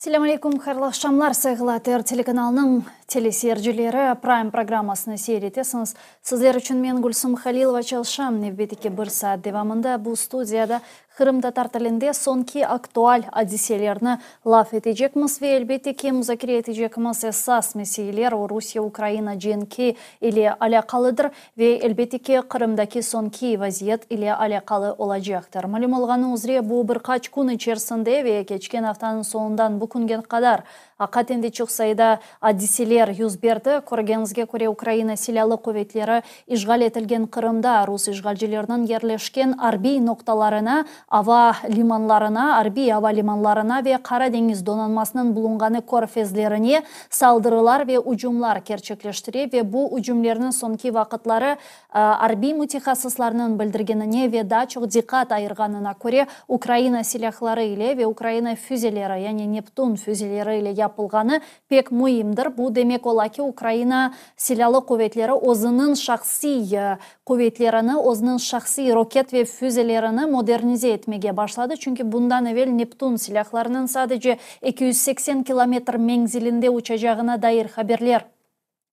Selâm aleyküm, hayırlı aqşamlar, sayğılı ATR telekanalınıñ teleseyircileri, Prime programmasını seyir etesiñiz. Sizler içün men, Gülsum Halilova, çalışam. Nevbetteki bir saat devamında bu studiyada qırımtatar tilinde soñki aktual adiselerni laf etecekmiz ve, elbette ki, muzakere etecekimiz esas meseleler o Rusiye-Ukraina cenki ile alâqalıdır ve, elbette ki, Qırımdaki soñki vaziyet ile alâqalı olacaqtır. Malüm olğanı üzre, bu bir qaç kün içerisinde ve keçken aftanıñ soñundan bu künge qadar aqaten de çoq sayıda adiseler yüz berdi. Körgeniñizge köre, Ukraina Silâlı quvetleri işğal etilgen Qırımda rus işğalcileriniñ yerleşken arbiy noqtalarına, ava limanlarına, arbiy ava limanlarına ve Qara deñiz donanmasınıñ bulunğanı körfezlerine saldırılar ve ücümlar kerçekleştire ve bu ücümlerniñ soñki vaqıtları arbiy mütehassıslarnıñ bildirgenine ve daa çoq diqqat ayırğanına köre Ukraina silâhları ile ve Ukraina füzeleri, yani Neptun füzeleri ile yapılğanı pek müimdir. Bu demek ola ki, Ukraina Silâlı quvetleri özüniñ şahsiy quvetlerini, özüniñ şahsiy roket ve füzelerini modernize etmege başladı, çünki bundan evel Neptun silâhlarınıñ sadece 280 kilometr menzilinde uçacağına dair haberler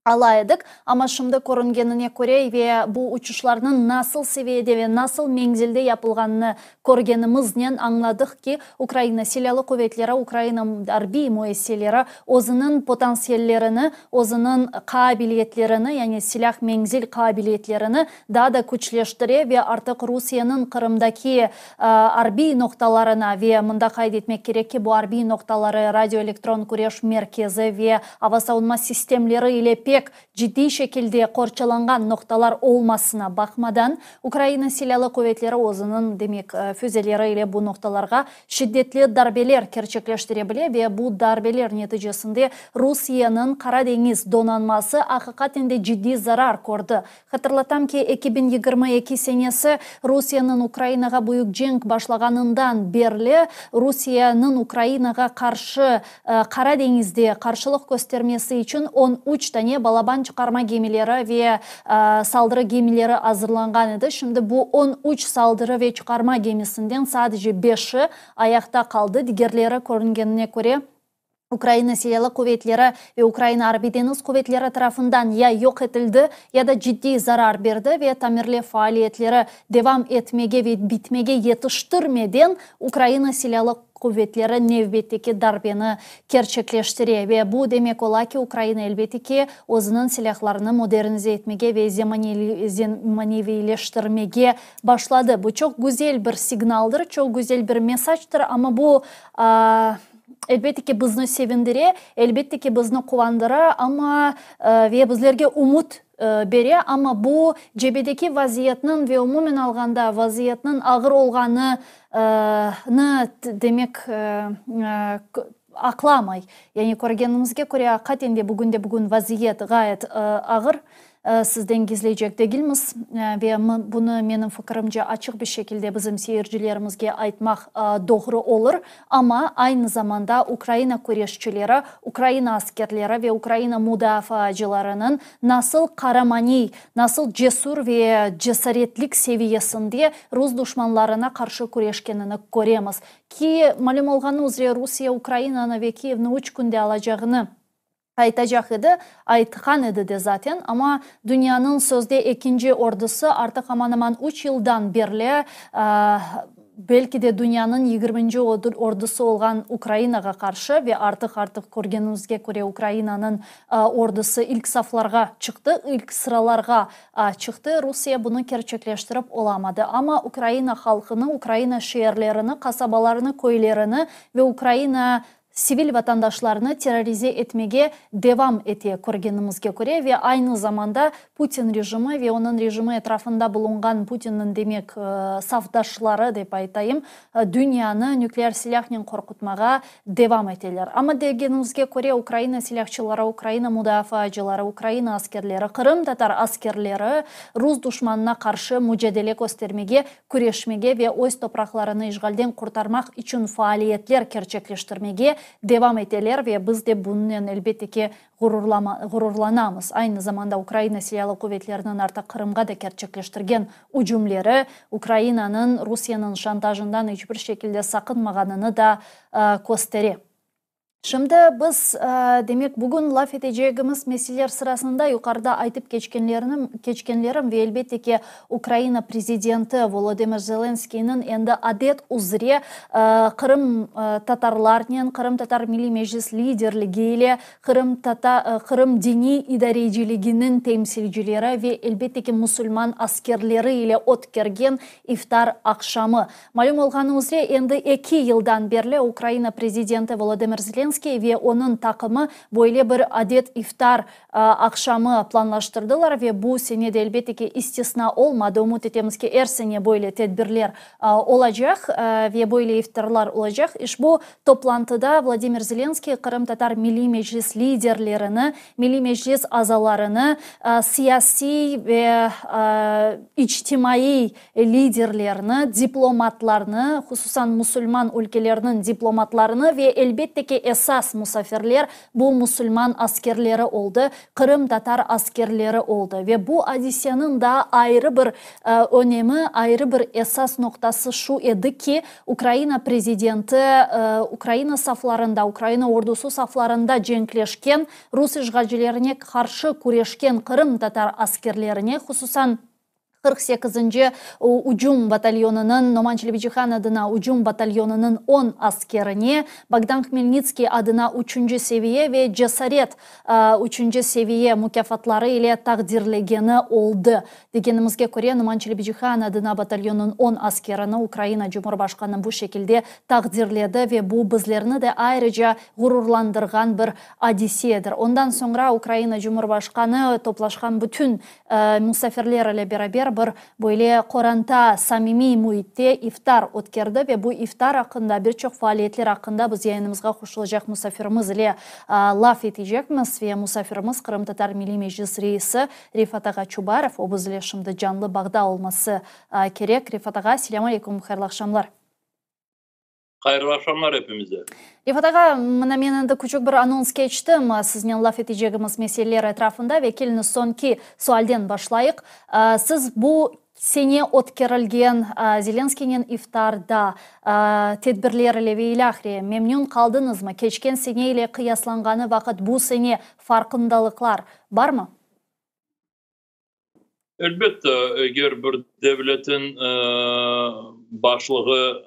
ala edik, amma şimdi körüngenine köre ve bu uçuşlarnıñ nasıl seviyede ve nasıl menzilde yapılğanını Körgenimiznen añladıq ki, Ukraina Silâlı quvetleri, Ukraina arbiy müessiseleri özüniñ potansiyellerini, özüniñ qabiliyetlerini, yani silâh menzil qabiliyetlerini daa da küçleştire ve artıq Rusiyeniñ Qırımdaki arbiy noqtalarına ve mında qayd etmek kerek ki, bu arbiy noqtaları radioelektron küreş merkezi ve ava savunma sistemleri ile pek ciddiy şekilde qorçalanğan noqtalar olmasına baqmadan, Ukraina Silâlı quvetleri özüniñ, demek, füzeleri ile bu noqtalarğa şiddetli darbeler kerçekleştire bile ve bu darbeler neticesinde Rusiyeniñ Qara deñiz donanması aqiqaten de ciddiy zarar kördi. Hatırlatam ki, 2022 senesi Rusiyeniñ Ukrainağa büyük cenk başlağanından berli Rusiyeniñ Ukrainağa qarşı Qara deñizde qarşılıq köstermesi içün 13 tane balaban çıqarma gemileri ve saldırı gemileri azırlanğan edi. Şimdi bu 13 saldırı ve çıqarma gemisinden sadece beşi ayaqta qaldı, digerleri, körüngenine köre, Ukraina Silâlı quvetleri ve Ukraina Arbiy-deñiz quvetleri tarafından ya yoq etildi, ya da ciddiy zarar berdi ve tamirlev faaliyetleri devam etmege ve bitmege yetiştirmeden Ukraina Silâlı quvetleri nevbetteki darbeni kerçekleştire ve bu demek ola ki, Ukraina, elbette ki, özüniñ silâhlarını modernize etmege ve zemaneviyleştirmege başladı. Bu çoq güzel bir signaldır, çoq güzel bir mesacdır, amma bu, elbette ki, bizni sevindire, elbette ki, bizni quvandıra, amma ve bizlerge ümüt bere, amma bu cebedeki vaziyetniñ ve umumen alğanda vaziyetniñ ağır olğanını, demek, aqlamay. Yani körgenimizge köre, aqiqaten de bugünde-bugün vaziyet ğayet ağır. Sizden gizleycek degilmiz ve bunı, menim fikirimce, açıq bir şekilde bizim seyircilerimizge aytmaq doğru olur. Amma aynı zamanda Ukraina küreşçileri, Ukraina askerleri ve Ukraina mudafaacılarınıñ nasıl qaramaniy, nasıl cesür ve cesaretlik seviyesinde rus duşmanlarına qarşı küreşkenini köremiz. Ki, malüm olğanı üzre, Rusiye Ukrainanı ve Kiyevni üç künde alacağını aytacaq edi, aytqan edi de zaten, amma dünyanıñ sözde ekinci ordusı artıq aman-aman üç yıldan berli, belki de dünyanıñ yigirminci ordusı olğan Ukrainağa qarşı ve artıq-artıq körgenimizge köre Ukrainanıñ ordusı ilk saflarğa çıqtı, ilk sıralarğa çıqtı, Rusiye bunı kerçekleştirip olamadı. Amma Ukraina halqını, Ukraina şeerlerini, qasabalarını, köylerini ve Ukraina sivil vatandaşlarnı terrorize etmege devam ete, körgenimizge köre, ve aynı zamanda Putin rejimi ve onıñ rejimi etrafında bulunğan Putinniñ, demek, safdaşları, dep aytayım, dünyanı nükleer silâhnen qorqutmağa devam eteler. Amma degenimizge köre, Ukraina silâhçıları, Ukraina mudafaacıları, Ukraina askerleri, qırımtatar askerleri rus duşmanına qarşı mücadele köstermege küreşmege ve öz topraqlarını işğalden qurtarmaq içün faaliyetler kerçekleştirmege devam eteler ve biz de bunınen, elbette ki, ğururlanamız. Aynı zamanda Ukraina Silâlı Quvetleriniñ artıq Qırımğa da kerçekleştirgen ücümleri Ukrainanıñ Rusiyeniñ şantajından iç bir şekilde saqınmağanını da köstere. Şimdi biz, demek, bugün laf etecegimiz meseleler sırasında yuqarıda aytıp keçkenlerim ve elbette ki, Ukraina prezidenti Volodımır Zelenskıynıñ endi adet üzre Qırım tatarlarnen, Qırımtatar Milliy Meclis liderligi ile, Qırım diniy idareciliginiñ temsilcileri ve elbette ki, musulman askerleri ile ötkergen iftar aqşamı. Malüm olğanı üzre, endi eki yıldan berli Ukraina prezidenti Volodımır Zelenskıy ve onıñ taqımı böyle bir adet iftar aqşamı planlaştırdılar ve bu sene de, elbette ki, istisna olmadı. Ümüt etemiz ki, er sene böyle tedbirler olacaq ve böyle iftarlar olacaq. İşbu toplantıda Vladimir Zelenskıy Qırımtatar Milliy Meclis liderlerini, Milliy Meclis azalarını, siyasiy ve içtimaiy liderlerni, diplomatlarnı, hususan musulman ülkeleriniñ diplomatlarını ve, elbette ki, esas musafirler bu musulman askerleri oldı, qırımtatar askerleri oldı. Ve bu adiseniñ daa ayrı bir önemi, ayrı bir esas noqtası şu edi ki, Ukraina prezidenti Ukraina saflarında, Ukraina ordusı saflarında cenkleşken, rus işğalcilerine qarşı küreşken qırımtatar askerlerine, hususan, 48-nci ucum batalyonınıñ, Noman Çelebicihan adına ucum batalyonınıñ on askerine, Bogdan Hmelnitskiy adına üçünci seviye ve Cesaret üçünci seviye mukâfatları ile taqdirlegeni oldı. Degenimizge köre, Noman Çelebicihan adına batalyonıñ on askerini Ukraina Cumhurbaşqanı bu şekilde taqdirledi ve bu bizlerni de ayrıca ğururlandırğan bir adisedir. Ondan soñra Ukraina Cumhurbaşqanı toplaşqan bütün Musafirler ile beraber bir böyle qoranta, samimiy müitte iftar ötkerdi ve bu iftar aqqında, bir çoq faaliyetler aqqında biz yayınımızğa qoşulacaq musafirimiz ile laf etecekmiz ve musafirimiz Qırımtatar Milliy Meclis reisi Refat ağa Çubarov, o biz ile şimdi canlı bağda olması kerek. Refat ağa, selâm aleyküm, hayırlı aqşamlar. Hayırlı aqşamlar epimize. Refat ağa, mına men endi küçük bir anons keçtim, siznen laf etecegimiz meseleler etrafında ve keliñiz soñki sualden başlayıq. Siz bu sene ötkerilgen Zelenskiynen iftarda tedbirler ile ve ilâhre memnün qaldıñızmı? Keçken sene ile qıyaslanğanı vaqıt bu sene farqındalıqlar barmı? Elbette, eger bir devletin başlığı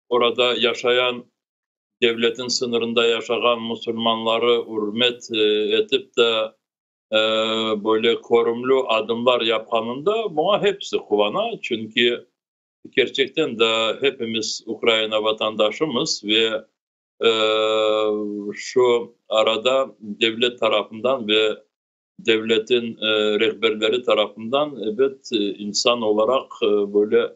orada yaşayan, devletin sınırında yaşağan musulmanları ürmet etip de böyle körümli adımlar yapqanında, buña hepsi quvana, çünki kerçekten de hepimiz Ukraina vatandaşımız ve şu arada devlet tarafından ve devletin rehberleri tarafından, ebet, insan olaraq böyle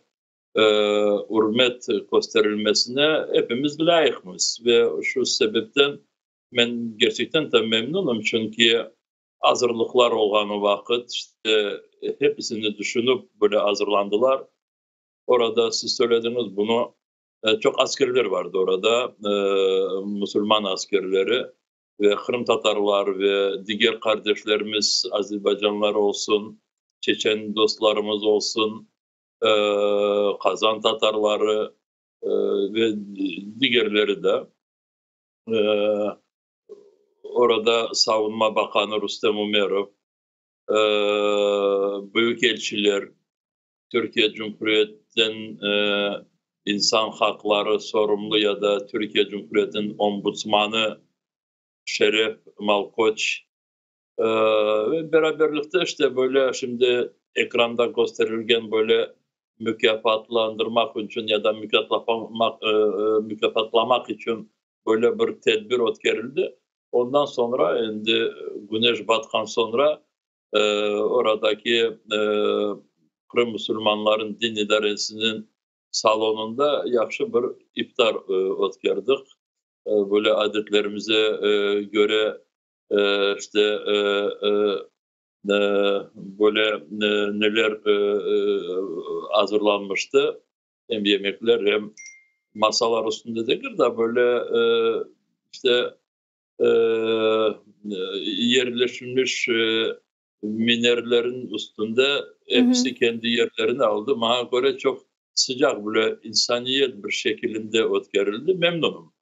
ürmet kösterilmesine epimiz lâyıqmız. Ve şu sebepten men gerçekten de memnunım, çünki azırlıqlar olğanı vaqıt, işte, hepisini düşünip böyle azırlandılar. Orada, siz söylediñiz bunı, çoq askerler vardı orada, musulman askerleri. Ve qırımtatarlar ve diger qardeşlerimiz, azerbaycanlar olsun, çeçen dostlarımız olsun, qazan tatarları ve digerleri de. Orada Savunma Baqanı Rustem Umerov, büyükelçiler, Türkiye Cumhuriyetinden insan haqları sorumlu ya da Türkiye Cumhuriyetiniñ ombudsmanı Şeref Malkoç ve beraberlikte işte böyle şimdi ekranda kösterilgen böyle mukâfatlandırmaq içün ya da mukâfatlamaq içün böyle bir tedbir ötkerildi. Ondan soñra endi küneş batqan soñra Oradaki Qırım musulmanlarınıñ din idaresiniñ salonında yahşı bir iftar ötkerdik. Böyle adetlerimize köre, işte, böyle neler azırlanmıştı, em yemekler, em masalar üstünde degil de, böyle, işte, yerleşilmiş minerlerin üstünde episi kendi yerlerini aldı. Maña köre, çoq sıcaq, böyle insaniyet bir şekilinde ötkerildi. Memnunım.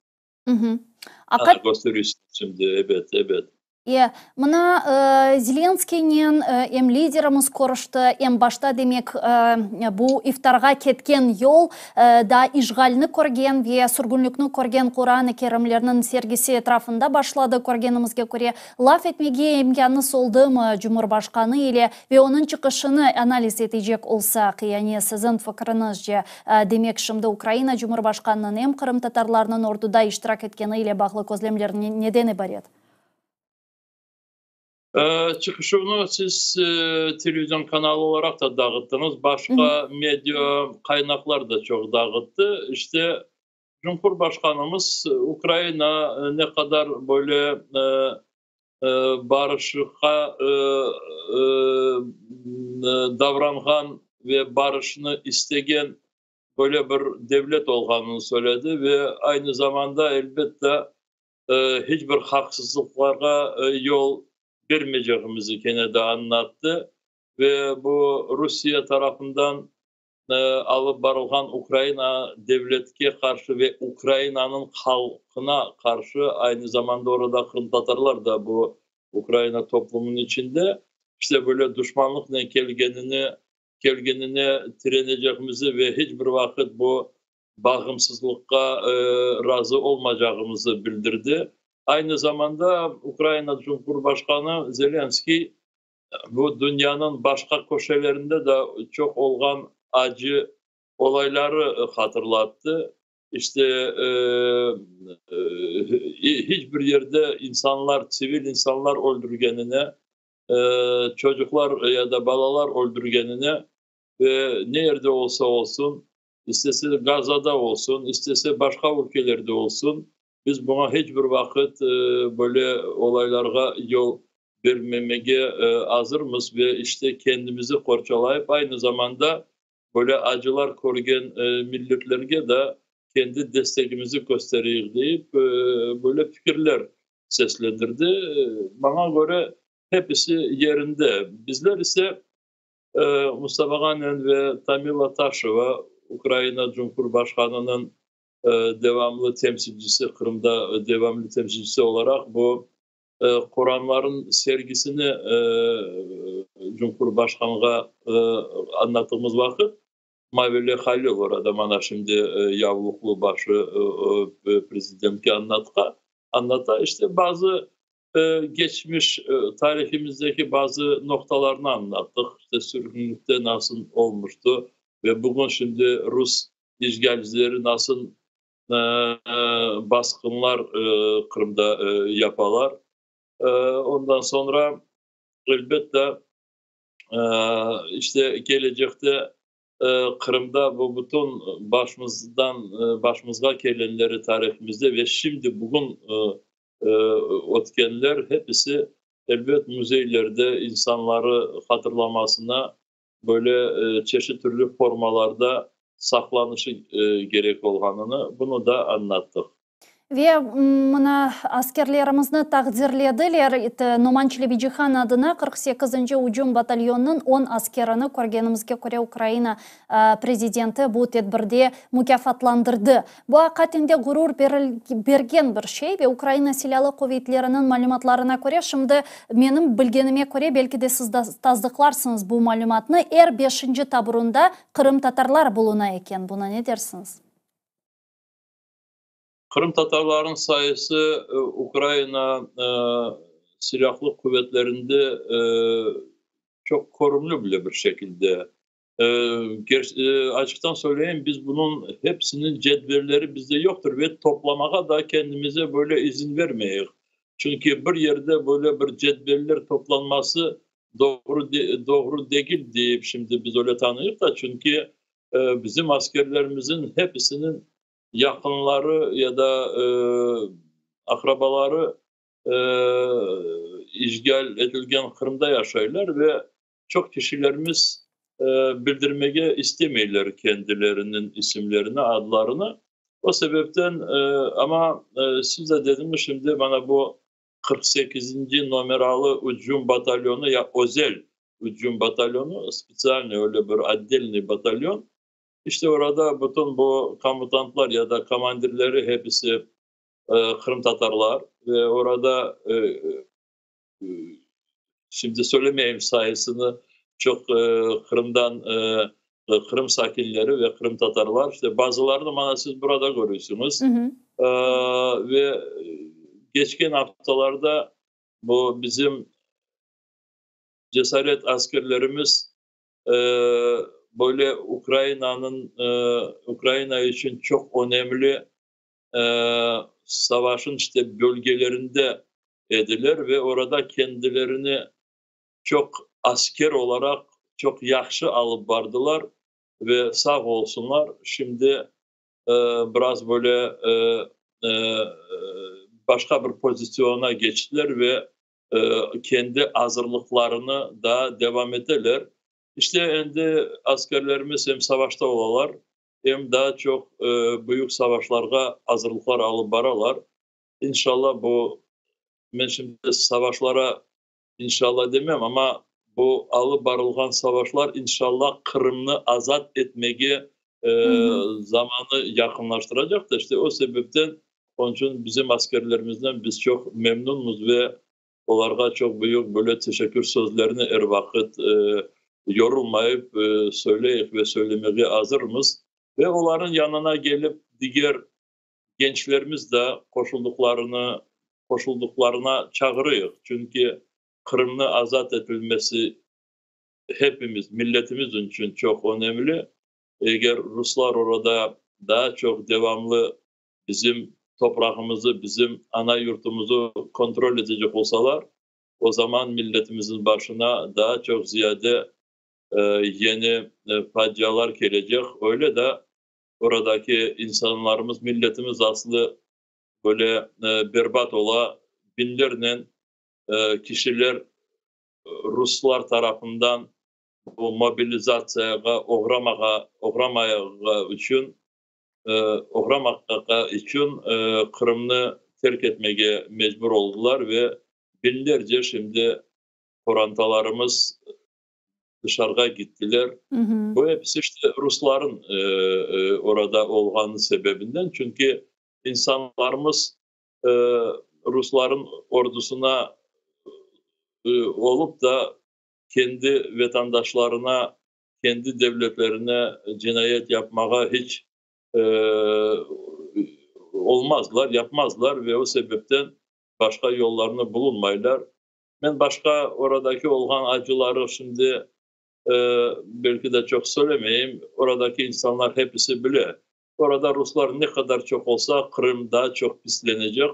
Aqat... Kösteriyorsun şimdi, ebet, ebet. E, mına, Zelenskiynen em liderimiz körüşti, em başta, demek, bu iftarğa ketken yol da işğalni körgen ve sürgünlikni körgen Quran-ı Kerimlerniñ sergisi etrafında başladı, körgenimizge köre. Laf etmege imkânıñız oldımı Cumhurbaşqanı ile ve onıñ çıqışını analiz etecek olsaq, yani siziñ fikriñizce, demek, şimdi Ukraina Cumhurbaşqanınıñ em qırımtatarlarnıñ orduda iştirak etkeni ile bağlı közlemler neden ibaret? Çıqışuvnı siz televizion kanalı olaraq da dağıttıñız, başqa media qaynaqlar da çoq dağıttı. İşte, Cumhurbaşqanımız Ukraina ne qadar böyle barışıqqa davranğan ve barışnı istegen böyle bir devlet olğanını söyledi ve aynı zamanda, elbette, hiç bir haqsızlıqlarğa yol bermeycegimizi kene de añlattı ve bu Rusiye tarafından alıp barılğan Ukraina devletke qarşı ve Ukrainanıñ halqına qarşı, aynı zamanda orada qırımtatarlar da bu Ukraina toplumınıñ içinde, işte böyle duşmanlıqnen kelgenini kelgenine tirenecegimizi ve hiç bir vaqıt bu bağımsızlıqqa razı olmaycağımızı bildirdi. Aynı zamanda Ukraina Cumhurbaşqanı Zelenskiy bu dünyanıñ başqa köşelerinde de çoq olğan acı olayları hatırlattı. İşte, hiç bir yerde insanlar, tsivil insanlar öldürgenine, çocuqlar ya da balalar öldürgenine ve ne yerde olsa olsun, istese Gazada olsun, istese başqa ülkelerde olsun, biz buña hiç bir vaqıt böyle olaylarğa yol bermemege azırmız ve işte kendimizi qorçalayıp, aynı zamanda böyle acılar körgen milletlerge de kendi destegimizi köstereyik deyip, böyle fikirler seslendirdi. Maña köre, hepisi yerinde. Bizler ise Mustafa Ğanen ve Tamila Taşeva, Ukraina Cumhurbaşqanınıñ devamlı temsilcisi, Qırımda devamlı temsilcisi olaraq bu Quranların sergisini Cumhurbaşqanğa añlattığımız vaqıt, Mavile Halil orada mana şimdi yavluqlı başı prezidentke añlata, işte bazı geçmiş tarihimizdeki bazı noqtalarnı añlattıq, işte sürgünlikte nasıl olmuştı ve bugün şimdi rus işğalcileri nasıl basqınlar Qırımda yapalar. Ondan soñra, elbette, işte kelecekte Qırımda bu bütün başımızdan başımızğa kelgenleri tarihimizde ve şimdi bugün ötkenler hepisi, elbet, müzeylerde insanları hatırlamasına böyle çeşit türlü formalarda saqlanışı kerek olğanını, bunı da añlattıq. Ve mına askerlerimizni taqdirlediler. Noman Çelebicihan adına 48-nci ücüm batalyonınıñ on askerini, körgenimizge köre, Ukraina prezidenti bu tedbirde mukâfatlandırdı. Bu aqiqaten de ğurur bergen bir şey ve Ukraina Silâlı Quvetleriniñ malümatlarına köre, şimdi menim bilgenime köre, belki de siz tasdıqlarsıñız bu malümatnı, er beşinci taburında qırımtatarlar buluna eken. Buña ne dersiñiz? Qırımtatarlarnıñ sayısı Ukraina Silâlı Quvetlerinde çoq körümli bile bir şekilde. Açıqtan söyleyeyim, biz bunıñ hepsiniñ cedvelleri bizde yoqtır ve toplamağa da kendimize böyle izin vermeyik. Çünki bir yerde böyle bir cedveller toplanması doğru doğru degil deyip şimdi biz öyle tanıyıq da, çünki bizim askerlerimizin hepisiniñ yaqınları ya da aqrabaları işğal etilgen Qırımda yaşaylar ve çoq kişilerimiz bildirmege istemeyler kendileriniñ isimlerini, adlarını. O sebepten, amma siz de dediñiz, şimdi mana bu 48-nci nomeralı ücüm batalyonı ya özel ücüm batalyonı, spetsialnıy öyle bir otdelnıy batalyon, işte orada bütün bu komutantlar ya da komandirleri hepisi. qırımtatarlar ve orada şimdi söylemeyim sayısını, çoq Qırımdan Qırım sakinleri ve qırımtatarlar, işte bazılarını mana siz burada körüsiñiz. Ve keçken aftalarda bu bizim cesaret askerlerimiz böyle Ukrainanıñ, Ukraina içün çoq önemli savaşın işte bölgelerinde ediler ve orada kendilerini çoq asker olaraq çoq yahşı alıp bardılar ve sağ olsunlar, şimdi biraz böyle başqa bir pozitsiona keçtiler ve kendi azırlıqlarını daa devam eteler. İşte endi askerlerimiz em savaşta olalar, em daa çoq büyük savaşlarğa azırlıqlar alıp baralar. İnşallah bu, men şimdi savaşlara inşallah demem, amma bu alıp barılğan savaşlar inşallah Qırımnı azat etmege zamanı yaqınlaştıracaqtır. İşte o sebepten, onıñ içün bizim askerlerimizden biz çoq memnunmız ve olarğa çoq büyük böyle teşekkür sözlerini er vaqıt yorulmayıp söyleyik ve söylemege azırmız. Ve olarnıñ yanına kelip diger gençlerimiz de qoşuldıqlarını, qoşuldıqlarına çağırıyıq. Çünki Qırımnı azat etilmesi hepimiz, milletimiz içün çoq önemli. Eger ruslar orada daa çoq devamlı bizim toprağımızı, bizim ana yurtumızı kontrol etecek olsalar, o zaman milletimizniñ başına daa çoq ziyade yeni facialar kelecek. Öyle de oradaki insanlarımız, milletimiz aslı böyle berbat ola, biñlernen kişiler ruslar tarafından bu mobilizatsiyağa oğramağa, oğramağa içün, oğramaqqa içün Qırımnı terk etmege mecbur oldılar ve biñlerce şimdi qorantalarımız dışarığa gittiler. Bu episi işte rusların orada olğanı sebebinden, çünki insanlarımız rusların ordusına olıp da kendi vatandaşlarına, kendi devletlerine cinayet yapmağa hiç olmazlar, yapmazlar ve o sebepten başqa yollarını bulunmaylar. Men başqa oradaki olğan acıları şimdi belki de çoq söylemeyim, oradaki insanlar hepisi bile. Orada ruslar ne qadar çoq olsa, Qırım daa çoq pislenecek,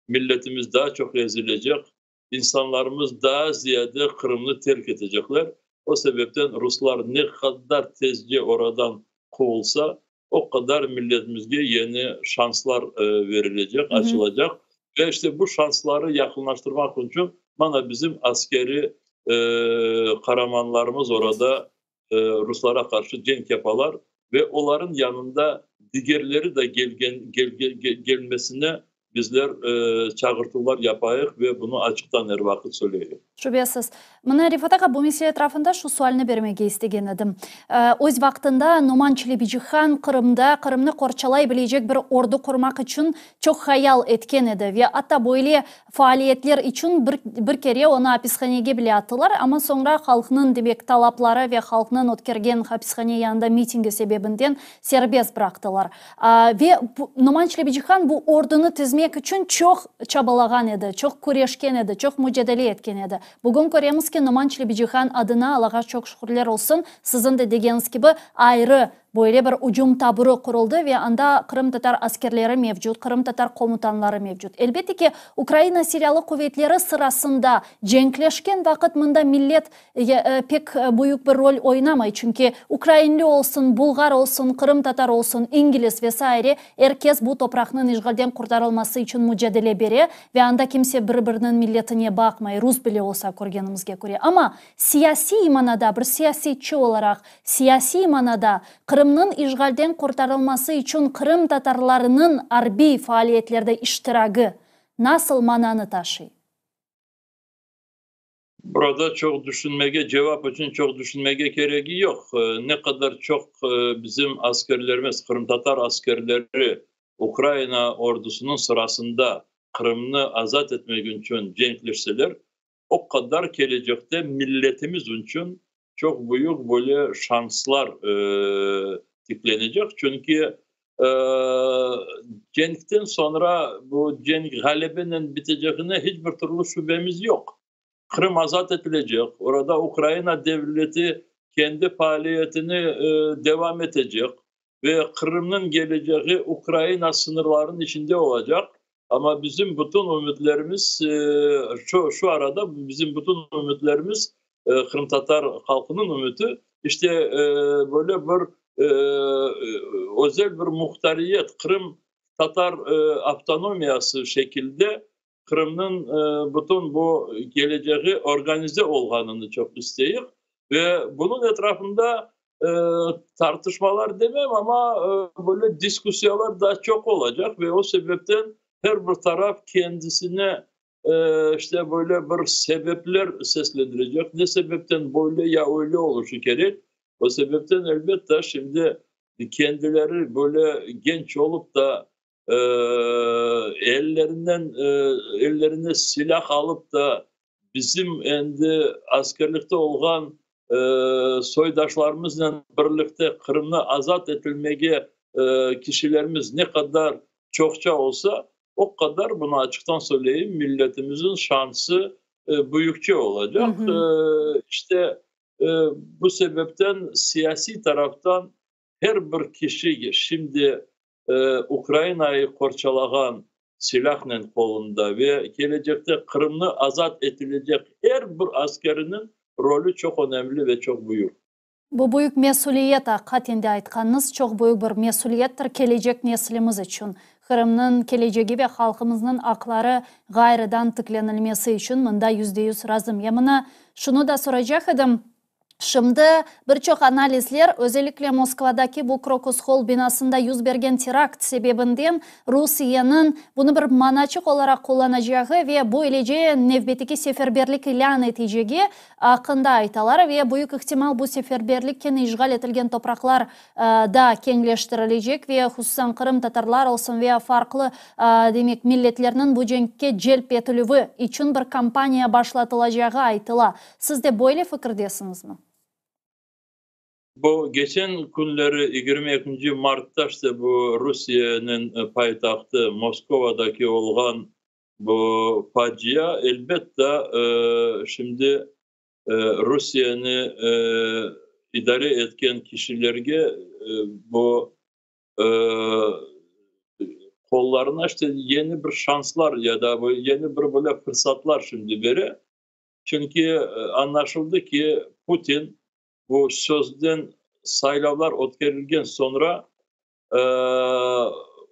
milletimiz daa çoq ezilecek, insanlarımız daa ziyade Qırımnı terk etecekler. O sebepten ruslar ne qadar tezce oradan quvulsa, o qadar milletimizge yeni şanslar verilecek, açılacaq. Ve işte bu şansları yaqınlaştırmaq içün mana bizim askeri qaramanlarımız orada ruslara qarşı cenk yapalar ve olarnıñ yanında digerleri de gelgen, gelmesine bizler çağırtuvlar yapayıq ve bunı açıqtan er vaqıt söyleyik. Şübesiz. Mına, Refat ağa, bu mesele etrafında şu sualni bermege istegen edim. Öz vaqtında Noman Çelebicihan Qırımda Qırımnı qorçalay bilecek bir ordu qurmaq içün çoq hayal etken edi ve atta böyle faaliyetler içün bir, bir kere onı apishanege bile attılar, amma soñra halqnıñ, demek, talapları ve halqnıñ ötkergen apishane yanında mitingi sebebinden serbest bıraqtılar. Ve Noman Çelebicihan bu ordunı tizmek içün çoq çabalağan edi, çoq küreşken edi, çoq mücadele etken edi. Bugün köremiz ki, Noman Çelebicihan adına, Allağa çoq şükürler olsun, siziñ de degeniñiz kibi, ayrı böyle bir ücüm taburı quruldı ve anda qırımtatar askerleri mevcut, qırımtatar komutanları mevcut. Elbette ki, Ukraina Silâlı Quvetleri sırasında cenkleşken vaqıt mında millet pek büyük bir rol oynamay, çünki ukrainli olsun, bulğar olsun, qırımtatar olsun, ingliz ve saire, er kes bu topraqnıñ işğalden qurtarılması içün mücadele bere ve anda kimse bir-biriniñ milletine baqmay, rus bile olsa, körgenimizge köre. Amma siyasiy manada, bir siyasetçi olaraq, siyasiy manada Qırımnıñ işğalden qurtarılması içün qırımtatarlarınıñ arbiy faaliyetlerde iştiragi nasıl mananı taşıy? Burada çoq düşünmege, cevap içün çoq düşünmege keregi yoq. Ne qadar çoq bizim askerlerimiz, qırımtatar askerleri. Ukrayina ordusınıñ sırasında Qırımnı azat etmek içün cenkleşseler, o qadar kelecekte milletimiz içün çoq büyük böyle şanslar tiklenecek. Çünki cenkten soñra bu cenk ğalebenen bitecegine hiç bir türlü şübemiz yoq. Qırım azat etilecek, orada Ukraina devleti kendi faaliyetini devam etecek ve Qırımnıñ kelecegi Ukraina sıñırlarınıñ içinde olacaq. Amma bizim bütün ümütlerimiz, şu, şu arada bizim bütün ümütlerimiz, qırımtatar halqınıñ ümüti, işte, böyle bir özel bir muhtariyet, Qırım tatar avtonomiyası şekilde Qırımnıñ bütün bu kelecegi organize olğanını çoq isteyik ve bunıñ etrafında tartışmalar demem, amma böyle diskussiyalar da çoq olacaq ve o sebepten her bir taraf kendisine işte böyle bir sebepler seslendirecek, ne sebepten böyle ya öyle oluşı kerek. O sebepten, elbette, şimdi kendileri böyle genç olup da ellerinden ellerine silâh alıp da bizim endi askerlikte olğan soydaşlarımıznen birlikte Qırımnı azat etilmege kişilerimiz ne qadar çoqça olsa, o qadar, bunı açıqtan söyleyim, milletimizin şansı büyükçe olacaq. İşte, bu sebepten siyasiy taraftan her bir kişi şimdi Ukrainayı qorçalağan silâhnen qolunda ve kelecekte Qırımnı azat etilecek er bir askeriniñ rolü çoq önemli ve çoq büyük. Bu büyük mesüliyet, aqiqaten de aytqanıñız, çoq büyük bir mesüliyettir kelecek neslimiz içün. Qırımnıñ kelecegi ve halqımıznıñ aqları ğayrıdan tiklenilmesi içün mında %100 razım. Ya mına şunı da soracaq edim, Şimdi bir çoq analizler, özellikle Moskvadaki bu Krokus Holl binasında yüz bergen terakt sebebinden Rusiyeniñ bunı bir manaçıq olaraq qullanacağı ve böylece nevbetteki seferberlik ilân etecegi aqqında aytalar ve büyük ihtimal bu seferberlik kene işğal etilgen topraqlar da keñleştirilecek ve hususan qırımtatarlar olsun ve farqlı demek milletlerniñ bu cenkke celp etilüvi içün bir kampaniya başlatılacağı aytıla. Siz de böyle fikirdesiñizmi? Bu geçen künleri 22 martta işte bu Rusiyeniñ paytahtı Moskovadaki olğan bu facia elbette şimdi Rusiyeni idare etken kişilerge bu qollarına işte yeni bir şanslar ya da bu yeni bir böyle fırsatlar şimdi bere. Çünki añlaşıldı ki, Putin bu sözden saylavlar ötkerilgen soñra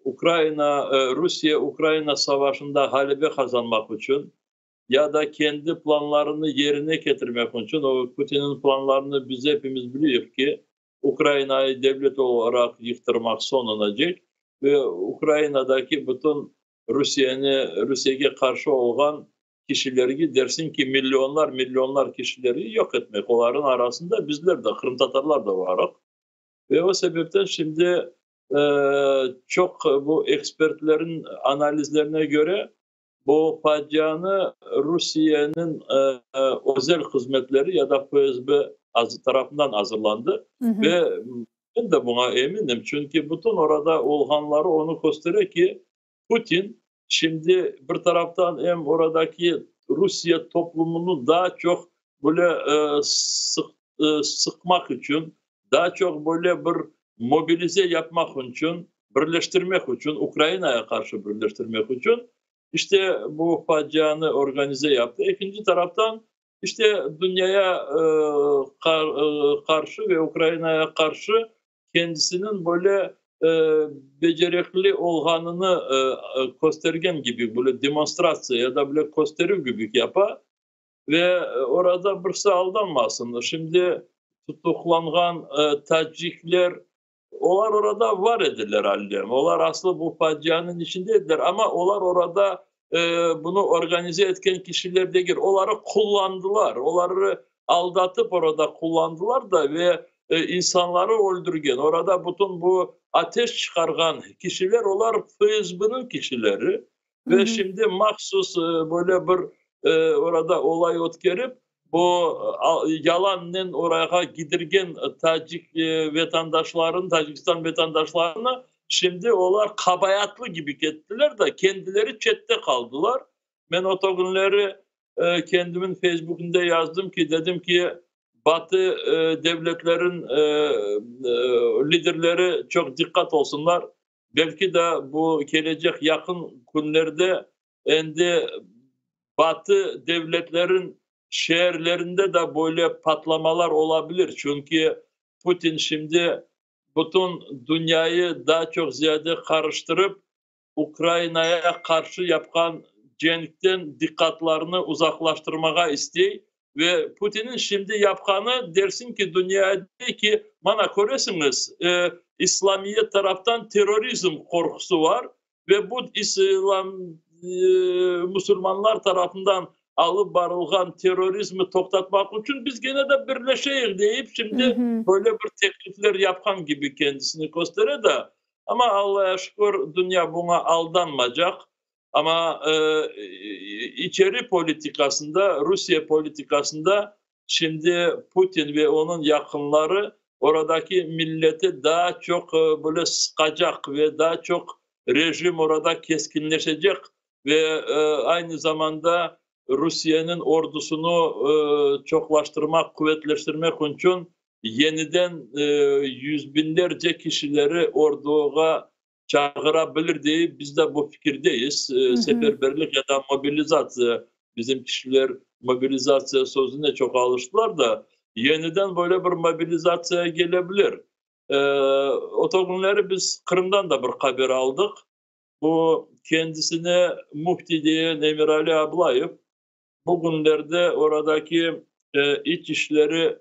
Ukraina, Rusiye-Ukraina savaşında ğalebe qazanmaq içün ya da kendi planlarını yerine ketirmek içün, o Putinniñ planlarını biz epimiz biliyik ki, Ukrainayı devlet olaraq yıqtırmaq soñunacek ve Ukrainadaki bütün Rusiyeni, Rusiyege qarşı olğan kişilerge, dersiñ ki, millionlar, millionlar kişilerge yoq etmek. Olarnıñ arasında bizler de, qırımtatarlar da varıq. Ve o sebepten şimdi çoq bu ekspertlerniñ analizlerine köre, bu facianı Rusiyeniñ özel hızmetleri ya da FSB tarafından azırlandı. Ve men de buña eminim, çünki bütün orada olğanları onı köstere ki, Putin şimdi bir taraftan em oradaki Rusiye toplumını daa çoq böyle sıqmaq içün, daa çoq böyle bir mobilize yapmaq içün, birleştirmek içün, Ukrainaya qarşı birleştirmek içün işte bu facianı organize yaptı. Ekinci taraftan işte dünyaya qarşı ve Ukrainaya qarşı kendisiniñ böyle becerekli olğanını köstergen kibi, böyle demonstratsiya ya da böyle kösterüv kibi yapa ve orada birisi aldanmasın. Şimdi tutuqlanğan tacikler, olar orada var ediler allem. Olar aslı bu facianıñ içinde ediler, amma olar orada bunı organize etken kişiler degil. Oları qullandılar, oları aldatıp orada qullandılar da ve insanları öldürgen. Orada bütün bu. ateş çıqarğan kişiler olar FSBniñ kişileri ve şimdi mahsus böyle bir orada olay ötkerip, bu yalannen orayğa gidirgen tacik vetandaşlarını, Tacikistan vetandaşlarını şimdi olar qabaatlı kibi kettiler da, kendileri çette qaldılar. Men o künleri kendimin Feysbukında yazdım ki, dedim ki, Batı devletlerin liderleri çoq diqqat olsunlar, belki de bu kelecek yaqın künlerde endi Batı devletlerin şeerlerinde de böyle patlamalar olabilir, çünki Putin şimdi bütün dünyayı daa çoq ziyade qarıştırıp, Ukrainaya qarşı yapqan cenkten diqqatlarını uzaqlaştırmağa istey ve Putinin şimdi yapqanı, dersiñ ki, dünyaya dey ki, mana, köresiñiz, islamiyet taraftan terrorizm qorqusı var ve bu islam, musulmanlar tarafından alıp barılğan terrorizmi toqtatmaq içün biz gene de birleşeyik deyip, şimdi böyle bir teklifler yapqan kibi kendisini köstere de, amma Allaya şükür, dünya buña aldanmacaq. Amma içeri politikasında, Rusiye politikasında şimdi Putin ve onıñ yaqınları oradaki milleti daa çoq böyle sıqacaq ve daa çoq rejim orada keskinleşecek ve aynı zamanda Rusiyeniñ ordusını çoqlaştırmaq, quvetleştirmek içün yeniden yüz biñlerce kişileri orduğa çağıra bilir deyip, biz de bu fikirdeyiz. Seferberlik ya da mobilizatsiya, bizim kişiler mobilizatsiya sözüne çoq alıştılar da, yeniden böyle bir mobilizatsiya kele bilir. O künleri biz Qırımdan da bir haber aldıq. Bu kendisine müfti diyen Emirali Ablayev bugünlerde oradaki iç işleri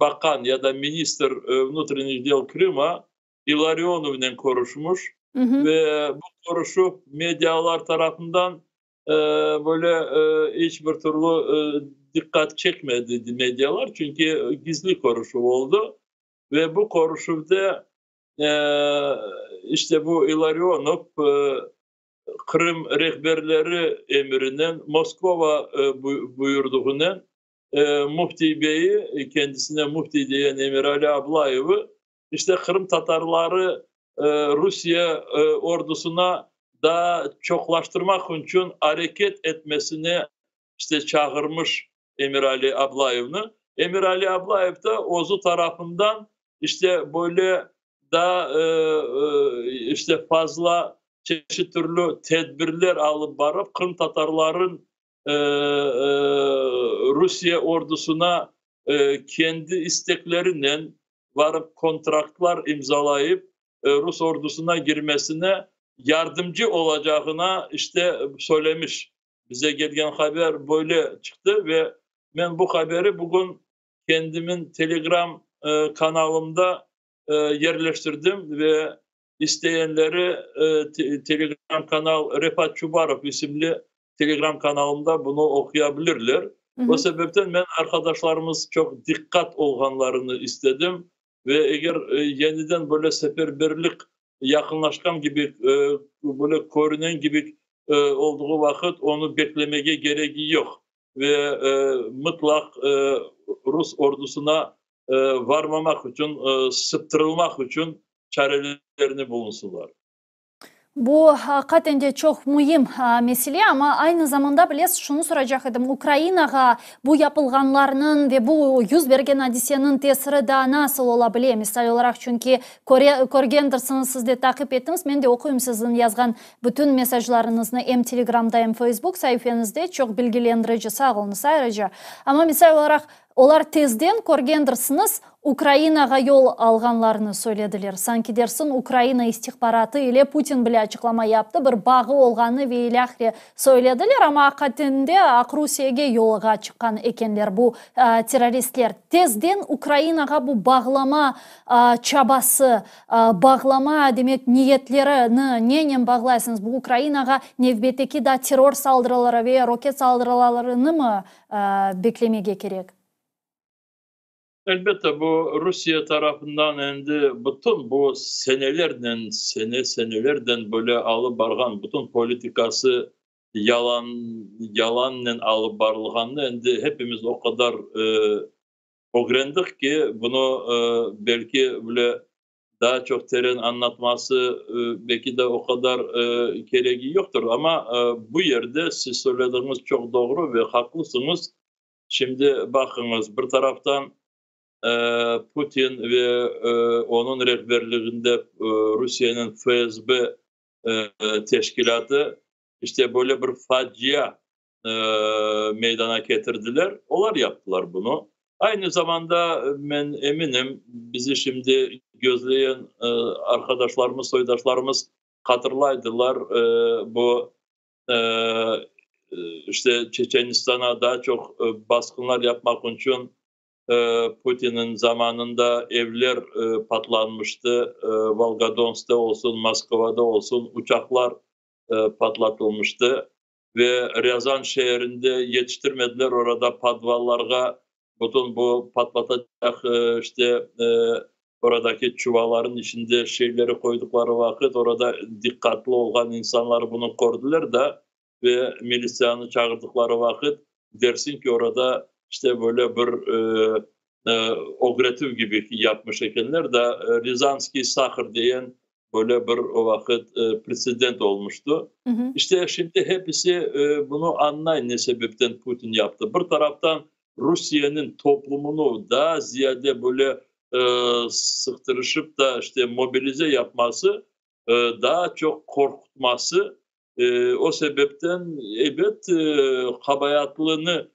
bakan ya da ministr внутренних дел Крыма İlarionovnen körüşmüş ve bu körüşüv medialar tarafından böyle iç bir türlü diqqat çekmedi medialar, çünki gizli körüşüv oldı ve bu körüşüvde işte bu İlarionov Qırım rehberleri emrinen, Moskova buyurduğınen Müfti beyi, kendisine müfti diyen Emirali Ablayev'i işte Qırım tatarları Rusiye ordusına daa çoqlaştırmaq içün areket etmesine işte çağırmış Emirali Ablayevni. Emirali Ablayev da özü tarafından işte böyle daa işte fazla çeşit türlü tedbirler alıp barıp, Qırım tatarların Rusiye ordusına kendi isteklerinen varıp kontraktlar imzalayıp Rus ordusuna girmesine yardımcı olacağına işte söylemiş. Bize gelgen haber böyle çıqtı ve men bu haberi bugün kendimin Telegram kanalımda yerleştirdim ve isteyenleri Telegram kanal Refat Çubarov isimli Telegram kanalımda bunı oquyabilirler. O sebepten men arqadaşlarımız çoq diqqat olğanlarını istedim ve eger yeniden böyle seferberlik yaqınlaşqan kibi, böyle körünen kibi olduğu vaqıt onı beklemege keregi yoq ve mıtlaq rus ordusına varmamaq içün, sıptırılmaq içün çarelerini bulunsınlar. Bu aqiqaten de çoq müim mesele, amma aynı zamanda, bilesiz, şunı soracaq edim, Ukrainağa bu yapılğanlarnıñ ve bu yüz bergen adiseniñ tesiri daa nasıl ola bile, misal olaraq, çünki körgendirsiñiz, siz de taqip ettiñiz, men de oquyım siziñ yazğan bütün mesajlarıñıznı em Telegramda, em Feysbuk saifeñizde, çoq bilgilendirici, sağ oluñız ayrıca. Amma misal olaraq, olar tezden, körgendirsiñiz, Ukrainağa yol alğanlarını söylediler. Sanki dersiñ Ukraina istihbaratı ile Putin bile açıqlama yaptı, bir bağı olğanı ve ilâhre söylediler, amma aqiqaten de Aqrusiyege yolğa çıqqan ekenler bu terroristler. Tezden Ukrainağa bu bağlama çabası, bağlama, demek, niyetlerini nenen bağlaysıñız? Bu Ukrainağa nevbetteki da terror saldırıları ve roket saldırılarını mı beklemege kerek? Elbette, bu Rusiye tarafından endi bütün bu senelernen, sene-senelerden böyle alıp barğan bütün politikası yalan, yalannen alıp barılğanını endi hepimiz o qadar ögrendik ki, bunı belki bile daa çoq teren añlatması belki de o qadar keregi yoqtır. Amma bu yerde siz söylediğiniz çoq doğru ve haqlısıñız. Şimdi baqıñız, bir taraftan Putin ve onıñ rehberliginde Rusiyeniñ FSB teşkilâtı işte böyle bir facia meydana ketirdiler. Olar yaptılar bunı. Aynı zamanda men eminim, bizi şimdi gözleyen arqadaşlarımız, soydaşlarımız hatırlaydılar bu işte Çeçenistana daa çoq basqınlar yapmaq içün Putinniñ zamanında evler patlanmıştı, Volgodonskta olsun, Moskvada olsun uçaqlar patlatılmıştı ve Râzan şeerinde yetiştirmediler, orada podvallarğa bütün bu patlatacaq işte oradaki çuvalların içinde şeyleri qoyduqları vaqıt, orada diqqatlı olğan insanlar bunı kördiler da ve militsiyanı çağırdıqları vaqıt, dersiñ ki, orada işte böyle bir ögretüv kibi yapmış ekenler da, Râzanskiy sahar degen böyle bir o vaqıt pretsedent olmuştı. İşte şimdi hepisi bunı añlay, ne sebepten Putin yaptı. Bir taraftan Rusiyeniñ toplumını daa ziyade böyle sıqtırışıp da işte mobilize yapması, daa çoq qorqutması, o sebepten ebet qabayatlını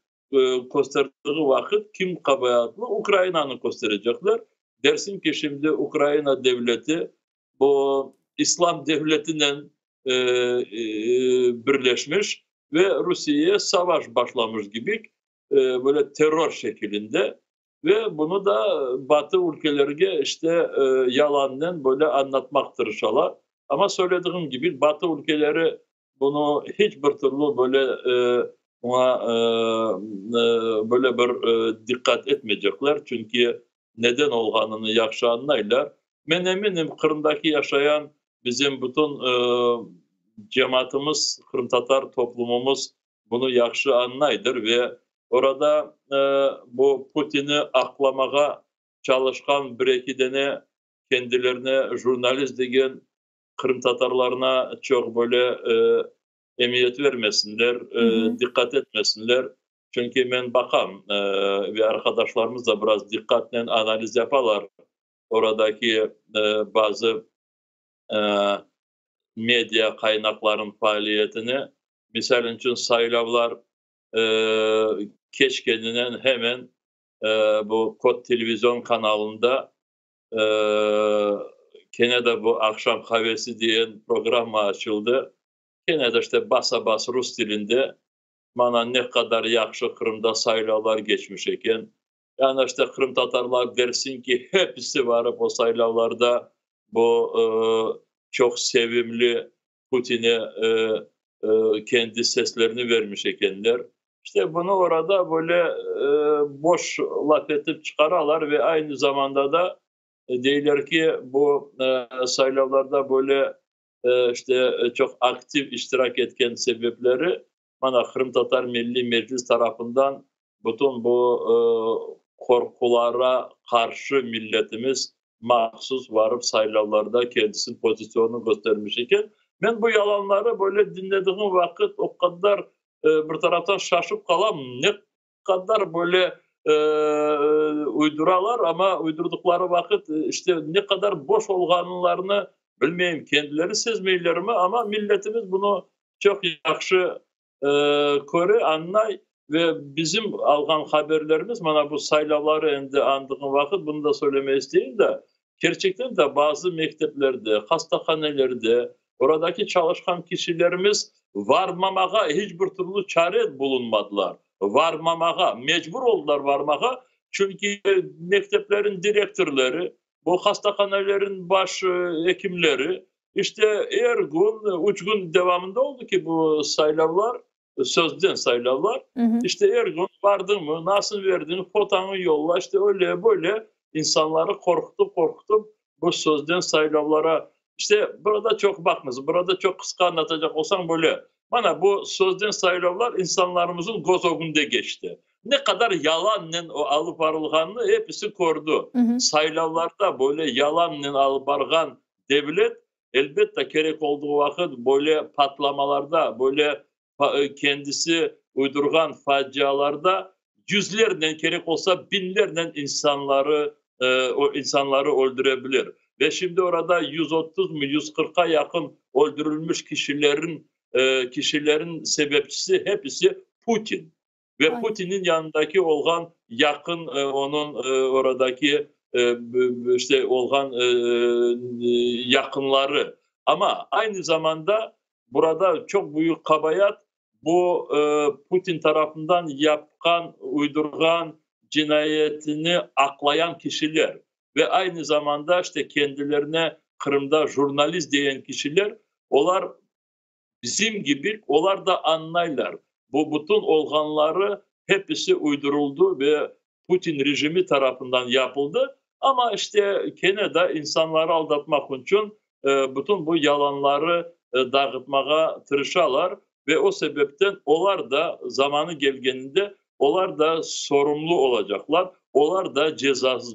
kösterdiği vaqıt kim qabaatlı? Ukrainanı kösterecekler. Dersiñ ki, şimdi Ukraina devleti bu İslam devletinen birleşmiş ve Rusiyeye savaş başlamış gibi, böyle terror şekilinde ve bunı da Batı ülkelerge işte yalannen böyle añlatmaq tırışalar. Amma söylediğim kibi, Batı ülkeleri bunı hiç bir türlü böyle buña böyle bir diqqat etmeycekler, çünki neden olğanını yahşı añlaylar. Men eminim, Qırımdaki yaşayan bizim bütün cemaatımız, qırımtatar toplumımız bunı yahşı añlaydır ve orada bu Putinni aqlamağa çalışqan bir-eki dene kendilerine jurnalist degen qırımtatarlarına çoq böyle emiyet vermesinler, diqqat etmesinler. Çünki men baqam ve arqadaşlarımız da biraz diqqatnen analiz yapalar oradaki bazı media qaynaqlarınıñ faaliyetini. Misal içün, saylavlar keçkeninen hemen bu Kod televizion kanalında kene de bu Aqşam qavesi diyen programma açıldı. Kene de işte basa-bas rus tilinde mana ne qadar yahşı Qırımda saylavlar keçmiş eken. Yani işte qırımtatarlar dersiñ ki, hepisi varıp o saylavlarda bu çoq sevimli Putine kendi seslerini vermiş ekenler. İşte bunı orada böyle boş laf etip çıqaralar ve aynı zamanda da deyler ki, bu saylavlarda böyle işte çoq aktiv iştirak etken sebepleri mana Qırımtatar Milliy Meclis tarafından bütün bu qorqulara qarşı milletimiz mahsus varıp saylavlarda kendisiniñ pozisyonını köstermiş eken. Men bu yalanları böyle diñlediğim vaqıt o qadar bir taraftan şaşıp qalam, ne qadar böyle uyduralar, amma uydurdıqları vaqıt işte ne qadar boş olğanlarını bilmeyim, kendileri sezmeylermi, amma milletimiz bunı çoq yahşı köre, añlay ve bizim alğan haberlerimiz, mana bu saylavları endi añdığım vaqıt, bunı da söylemege isteyim de, kerçekten de bazı mekteplerde, hastahanelerde oradaki çalışqan kişilerimiz varmamağa hiç bir türlü çare bulunmadılar. Varmamağa, mecbur oldular varmağa, çünki mekteplerin direktorları, bu hastahanelerin baş ekimleri, işte er kün, üç kün devamında oldı ki bu saylavlar. Sözden saylavlar. İşte er kün bardıñmı, nasıl verdiñ, fotoñı yolla, işte öyle, böyle insanları qorqutıp, qorqutıp bu sözden saylavlara, işte burada çoq baqıñız, burada çoq qısqa añlatacaq olsañ böyle, mana bu sözden saylavlar insanlarımıznıñ köz ögünde keçti. Ne qadar yalannen o alıp barılğanını episi kördi. Saylavlarda böyle yalannen alıp barğan devlet Elbette, kerek olduğu vaqıt böyle patlamalarda, böyle kendisi uydurğan facialarda yüzlernen, kerek olsa biñlernen insanları, insanları öldüre bilir. Ve şimdi orada 130 mı, 140-qa yaqın öldürilmiş kişilerin, kişilerin sebepçisi hepisi Putin. Ve Putinniñ yanındaki olğan yaqın onıñ oradaki işte olğan yaqınları. Amma aynı zamanda burada çoq büyük qabayat bu Putin tarafından yapqan, uydurğan cinayetini aqlayan kişiler ve aynı zamanda işte kendilerine Qırımda jurnalist degen kişiler, olar Bizim kibi olar da añlaylar, bu bütün olğanları hepisi uydurıldı ve Putin rejimi tarafından yapıldı, amma işte kene de insanları aldatmaq içün bütün bu yalanları dağıtmağa tırışalar ve o sebepten olar da zamanı kelgeninde olar da sorumlu olacaqlar, olar da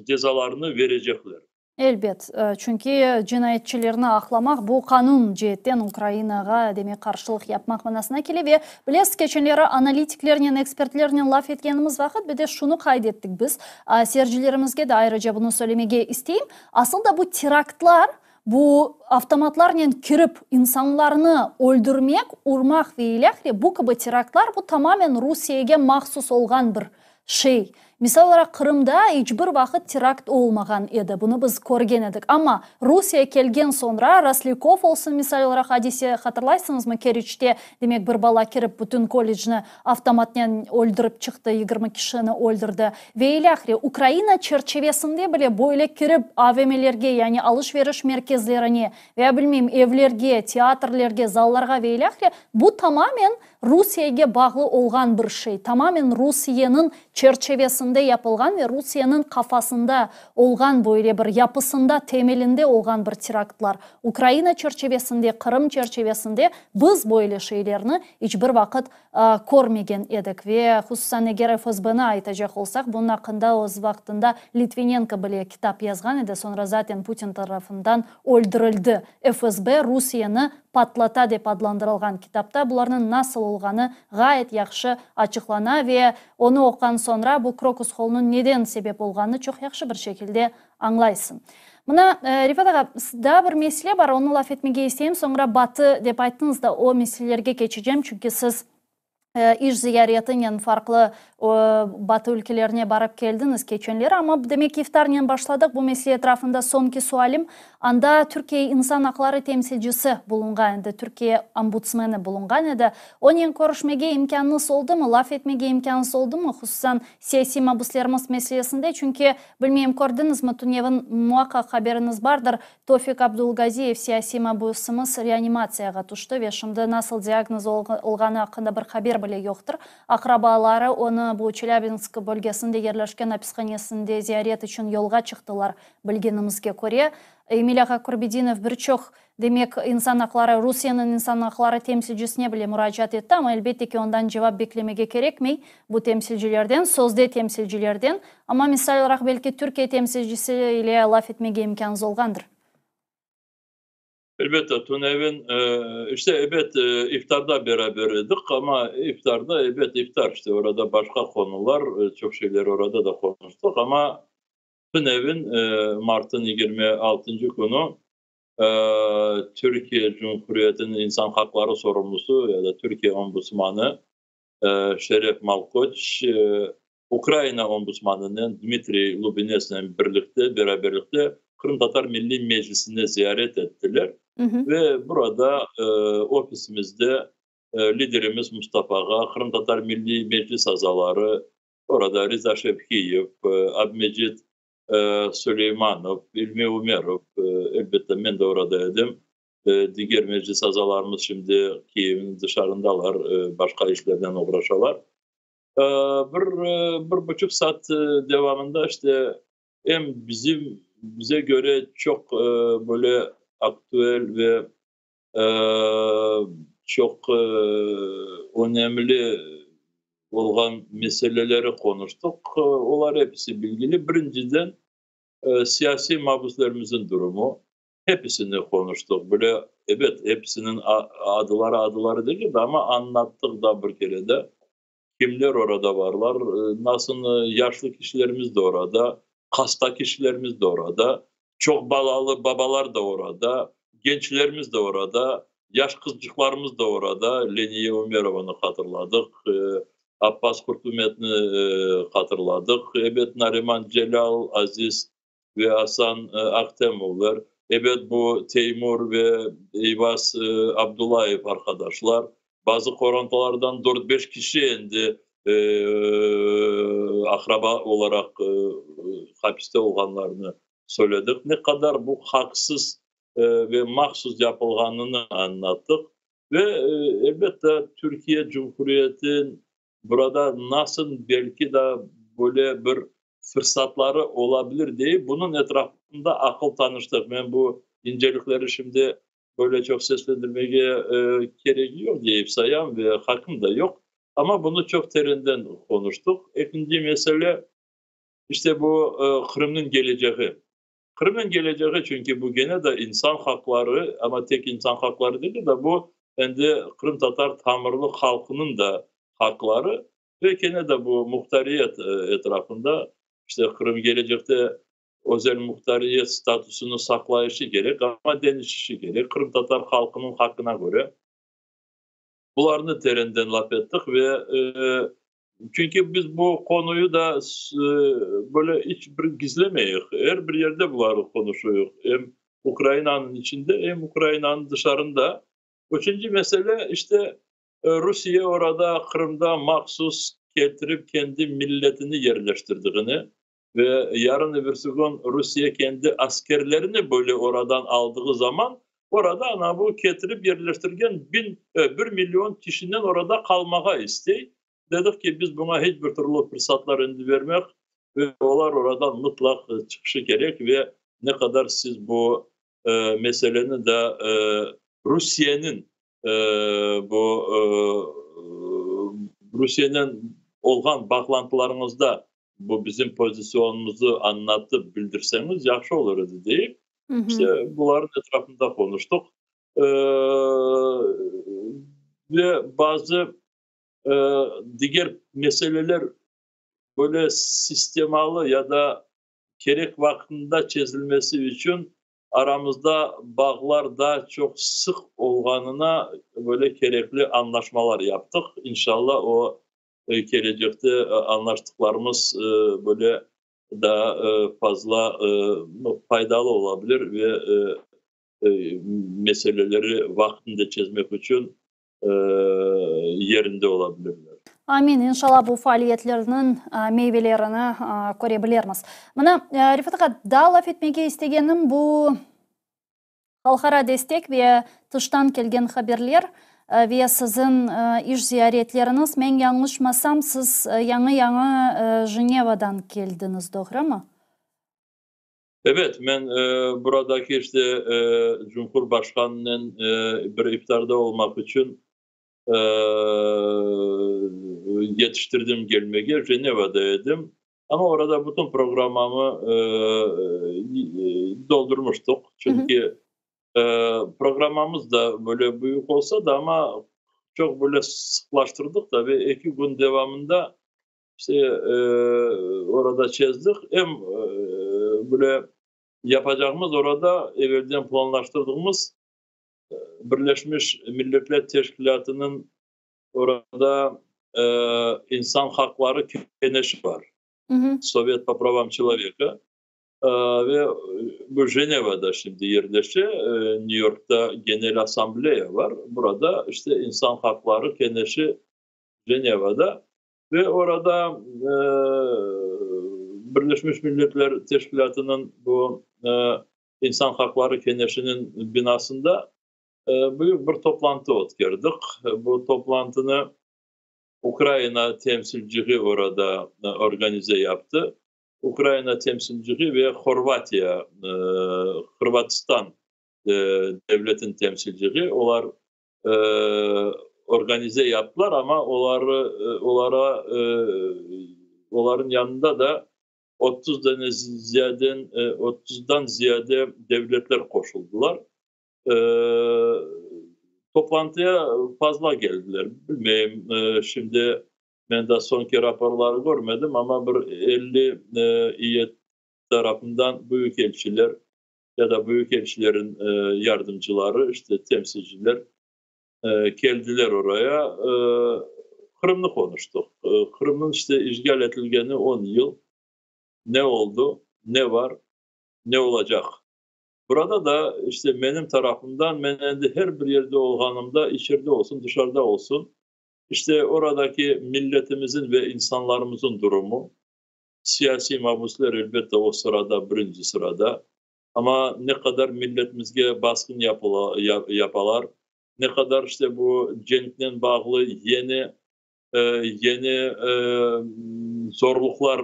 cezalarını verecekler. Elbet, çünki cinayetçilerni aqlamaq, bu qanun ceetten Ukrainağa, demek, qarşılıq yapmaq manasına kele. Ve, bilesiz, keçenleri analitiklernen, ekspertlernen laf etkenimiz vaqıt, bir de şunı qayd ettik biz, seyircilerimizge de ayrıca bunı söylemege isteyim, asıl da bu teraktlar, bu avtomatlarnen kirip insanlarnı öldürmek, urmaq ve ilâhre, bu kibi teraktlar, bu tamamen Rusiyege mahsus olğan bir şey. Misal olaraq, Qırımda iç bir vaqıt terakt olmağan edi, bunı biz körgen edik. Amma Rusiye kelgen soñra, Roslâkov olsun, misal olaraq, adise, hatırlaysıñızmı, Keriçte, demek, bir bala kirip bütün kollecni avtomatnen öldürip çıqtı, 20 kişini öldürdi ve ilâhre. Ukraina çerçivesinde bile böyle kirip AVMlerge, yani alış-veriş merkezlerine veya, bilmeyim, evlerge, teatrlerge, zallarğa ve ilâhre, bu tamamen Rusiyege bağlı olğan bir şey, tamamen Rusiyeniñ çerçevesinde yapılğan ve Rusiyeniñ qafasında olğan böyle bir yapısında, temelinde olğan bir teraktlar. Ukraina çerçevesinde, Qırım çerçevesinde biz böyle şeylerni iç bir vaqıt körmegen edik. Ve hususan eger FSBni aytacaq olsaq, bunıñ aqqında öz vaqtında Litvinenko bile kitap yazğan edi, soñra zaten Putin tarafından öldürildi. FSB Rusiyeni patlata dep adlandırılğan kitapta bularnıñ nasıl olğanı ğayet yahşı açıqlana ve onı oquğan soñra bu Krokus Hollnıñ neden sebep olğanını çoq yahşı bir şekilde añlaysıñ. Mına, Refat ağa, daa bir mesele bar, onı laf etmege isteyim, soñra Batı dep ayttıñız da, o meselelerge keçeceğim, çünki siz iş ziyaretinen farqlı Batı ülkelerine barıp keldiñiz keçenleri. Amma, demek ki, iftarnen başladıq. Bu mesele etrafında soñki sualim. Anda Türkiye insan aqları temsilcisi bulunğan edi, Türkiye ombudsmeni bulunğan edi. Onen körüşmege imkânıñız oldumı, laf etmege imkânıñız oldumı, hususan siyasiy mabüslerimiz meselesinde? Çünki, bilmeyim, kördiñizmi, tünevin muaqqaq haberiñiz bardır, Tofik Abdulgaziyev, siyasiy mabüsimiz, reanimatsiyağa tüşti ve şimdi nasıl diagnoz olğanı aqqında bir haber bile yoqtır. Aqrabaları onı bu Çelâbinsk bölgesinde yerleşken apishanesinde ziyaret içün yolğa çıqtılar, bilgenimizge köre. Emil ağa Kurbedinov bir çoq, demek, insan aqları, Rusiyeniñ insan aqları temsilcisine bile muracaat etti, amma elbette ki, ondan cevap beklemege kerekmey, bu temsilcilerden, sözde temsilcilerden. Amma misal olaraq, belki Türkiye temsilcisi ile laf etmege imkânıñız olğandır? Elbette, tünevin, işte, ebet, iftarda beraber edik, amma iftarda, ebet, iftar, işte, orada başqa qonular, çoq şeyler orada da qonuştıq, amma tünevin, martın 26-ncı künü, Türkiye Cumhuriyetiniñ insan haqları sorumlusı ya da Türkiye ombudsmanı Şeref Malkoç Ukraina ombudsmanınen Dmitriy Lubinetsnen birlikte, beraberlikte Qırımtatar Milliy Meclisini ziyaret ettiler ve burada ofisimizde liderimiz Mustafağa Qırımtatar Milliy Meclis azaları, orada Riza Şevkiyev, Abmecit Suleymanov, İlmi Umerov, elbette men de orada edim. Diger meclis azalarımız şimdi Kiyevniñ dışarındalar, başqa işlernen oğraşalar. Bir, bir buçuq saat devamında işte em bizim, bize köre çoq böyle aktuel ve çoq önemli olğan meseleleri qonuştıq. Olar episi bilgili. Birinciden, siyasiy mabüslerimizniñ durumu. Episini qonuştıq. Böyle, ebet, episiniñ adıları adıları degil de, amma añlattıq da bir kere de, kimler orada barlar, nasıl yaşlı kişilerimiz de orada, hasta kişilerimiz de orada, çoq balalı babalar da orada, gençlerimiz de orada, yaş qızçıqlarımız da orada, Leniye Ümerovanı hatırladıq, Appaz Kurtumetni hatırladıq, ebet, Nariman Celâl, Aziz ve Asan Ahtemovlar, ebet, bu Teymur ve Eyvaz Abdullayev arqadaşlar, bazı qorantalardan dört-beş kişi endi aqraba olaraq hapiste olğanlarını söyledik. Ne qadar bu haqsız ve mahsus yapılğanını añlattıq. Ve, elbette, Türkiye Cumhuriyeti burada nasıl belki de böyle bir fırsatları olabilir deyip, bunıñ etrafında aqıl tanıştıq. Men bu incelikleri şimdi böyle çoq seslendirmege keregi yoq deyip sayam ve haqqım da yoq. Amma bunı çoq terenden qonuştıq. Ekinci mesele, işte bu Qırımnıñ keleceği. Qırımnıñ keleceği, çünki bu gene de insan haqları, amma tek insan haqları degil de, bu endi qırımtatar tamırlı halqınıñ da haqları ve kene de bu muhtariyet etrafında, işte Qırım kelecekte özel muhtariyet statusını saqlayışı kerek, amma deñişişi kerek qırımtatar halqınıñ haqqına köre. Bularnı terenden laf ettik ve çünki biz bu qonuyu da böyle iç bir gizlemeyik, er bir yerde buları qonuşuyıq, em Ukrainanıñ içinde, em Ukrainanıñ dışarında. Üçünci mesele, işte, Rusiye orada Qırımda mahsus ketirip kendi milletini yerleştirdiğini ve yarın-öbürsü kün Rusiye kendi askerlerini böyle oradan aldığı zaman, orada ana bu ketirip yerleştirgen biñ, bir million kişinen orada qalmağa istey. Dedik ki, biz buña hiç bir türlü fırsatlar endi bermek ve olar oradan mıtlaq çıqışı kerek ve ne qadar siz bu meseleni da Rusiyeniñ bu Rusiyenen olğan bağlantılarıñızda bu bizim pozisyonımızı añlatıp bildirseñiz yahşı olur edi deyip, işte bularnıñ etrafında qonuştıq. Ve bazı diger meseleler böyle sistemalı ya da kerek vaqtında çezilmesi içün aramızda bağlar daa çoq sıq olğanına böyle kerekli añlaşmalar yaptıq. İnşallah, o kelecekte añlaştıqlarımız böyle daa fazla faydalı olabilir ve meseleleri vaqtında çezmek içün yerinde olabilirler. Amin. İnşallah bu faaliyetlerniñ meyvelerini köre bilermiz. Mına, Refat ağa, daa laf etmege istegenim bu halqara destek ve tıştan kelgen haberler ve siziñ iş ziyaretleriñiz. Men yañlışmasam, siz yañı-yañı Jenevadan keldiñiz, doğrumı? Ebet, men buradaki işte Cumhurbaşqanınen bir iftarda olmaq içün yetiştirdim kelmege, Jenevada edim. Amma orada bütün programmamı doldurmıştıq, çünki programmamız da böyle büyük olsa da, amma çoq böyle sıqlaştırdıq da ve eki kün devamında İşte orada çezdik. Em böyle yapacağımız orada evelden planlaştırdığımız Birleşmiş Milletler Teşkilâtınıñ orada insan haqları keñeşi bar. Sovet po pravam çeloveka. Ve bu Jenevada şimdi yerleşe, New Yorkta Genel Assambleya bar. Burada işte insan haqları keñeşi Jenevada. Ve orada Birleşmiş Milletler Teşkilâtınıñ bu İnsan haqları keñeşiniñ binasında. Büyük bir toplantı ötkerdik. Bu toplantını Ukraina temsilcigi orada organize yaptı. Ukraina temsilcigi ve Horvatiya, Hırvatistan devletin temsilcigi, olar organize yaptılar, amma olara, olarnıñ yanında da 30 dane ziyaden, 30-dan ziyade devletler qoşuldılar. Toplantıya fazla geldiler. Bilmeyim, şimdi men daa soñki raporları körmedim, amma bir 50 İYT tarafından büyükelçiler ya da büyükelçilerin yardımcıları, işte temsilciler keldiler oraya. Qırımnı qonuştıq. Qırımnıñ işte işğal etilgeni 10 yıl. Ne oldı, ne var, ne olacaq? Burada da işte menim tarafımdan, men endi her bir yerde olğanımda, içeride olsun, dışarıda olsun, işte oradaki milletimizin ve insanlarımızın durumu, siyasiy mabusler elbette o sırada, birinci sırada, amma ne qadar milletimizge basqın yapıla, yapalar, ne qadar işte bu cenknen bağlı yeni yeni zorluqlar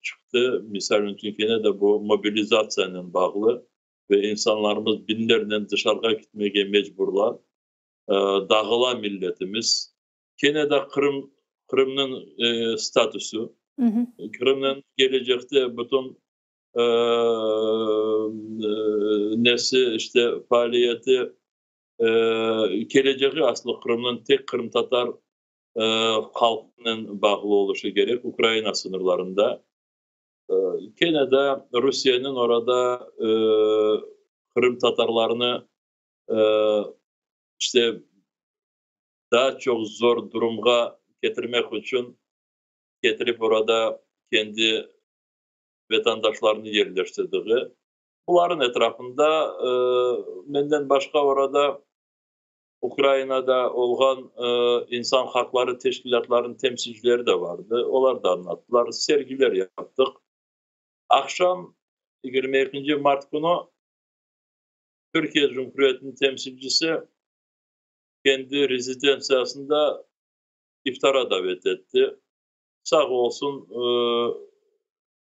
çıqtı. Misal içün, kene de bu mobilizatsiyanen bağlı ve insanlarımız biñlernen dışarığa gitmege mecburlar. Dağıla milletimiz. Kene de Qırım, Qırımnıñ statüsü, Qırımnıñ gelecekte bütün nesi, işte faaliyeti, kelecegi aslı Qırımnıñ tek qırımtatar halqınen bağlı oluşı kerek Ukraina sıñırlarında. Kene de Rusiyeniñ orada qırımtatarlarnı işte daa çoq zor durumğa ketirmek içün ketirip orada kendi vatandaşlarını yerleştirdiği. Buların etrafında menden başqa orada Ukrainada olğan insan haqları teşkilâtlarınıñ temsilcileri de vardı. Olar da añlattılar. Sergiler yaptıq. Aqşam 22 mart künü Türkiye Cumhuriyetiniñ temsilcisi kendi rezidentsiyasında iftara davet etti. Sağ olsun,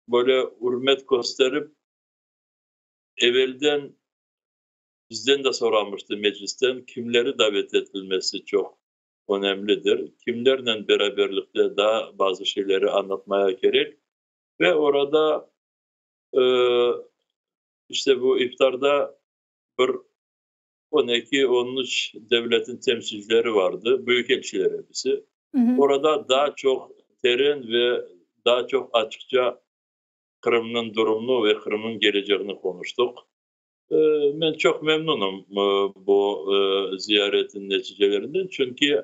böyle ürmet kösterip, evelden bizden de soramıştı meclisten, kimleri davet etilmesi çoq önemlidir, kimlernen beraberlikte daa bazı şeyleri añlatmaya kerek. Ve orada işte bu iftarda bir 12-13 devletin temsilcileri vardı, büyükelçiler hepsi. Orada daa çoq teren ve daa çoq açıqça Qırımnıñ durumını ve Qırımnıñ kelecegini qonuştıq. Men çoq memnunım bu ziyaretin neticelerinden, çünki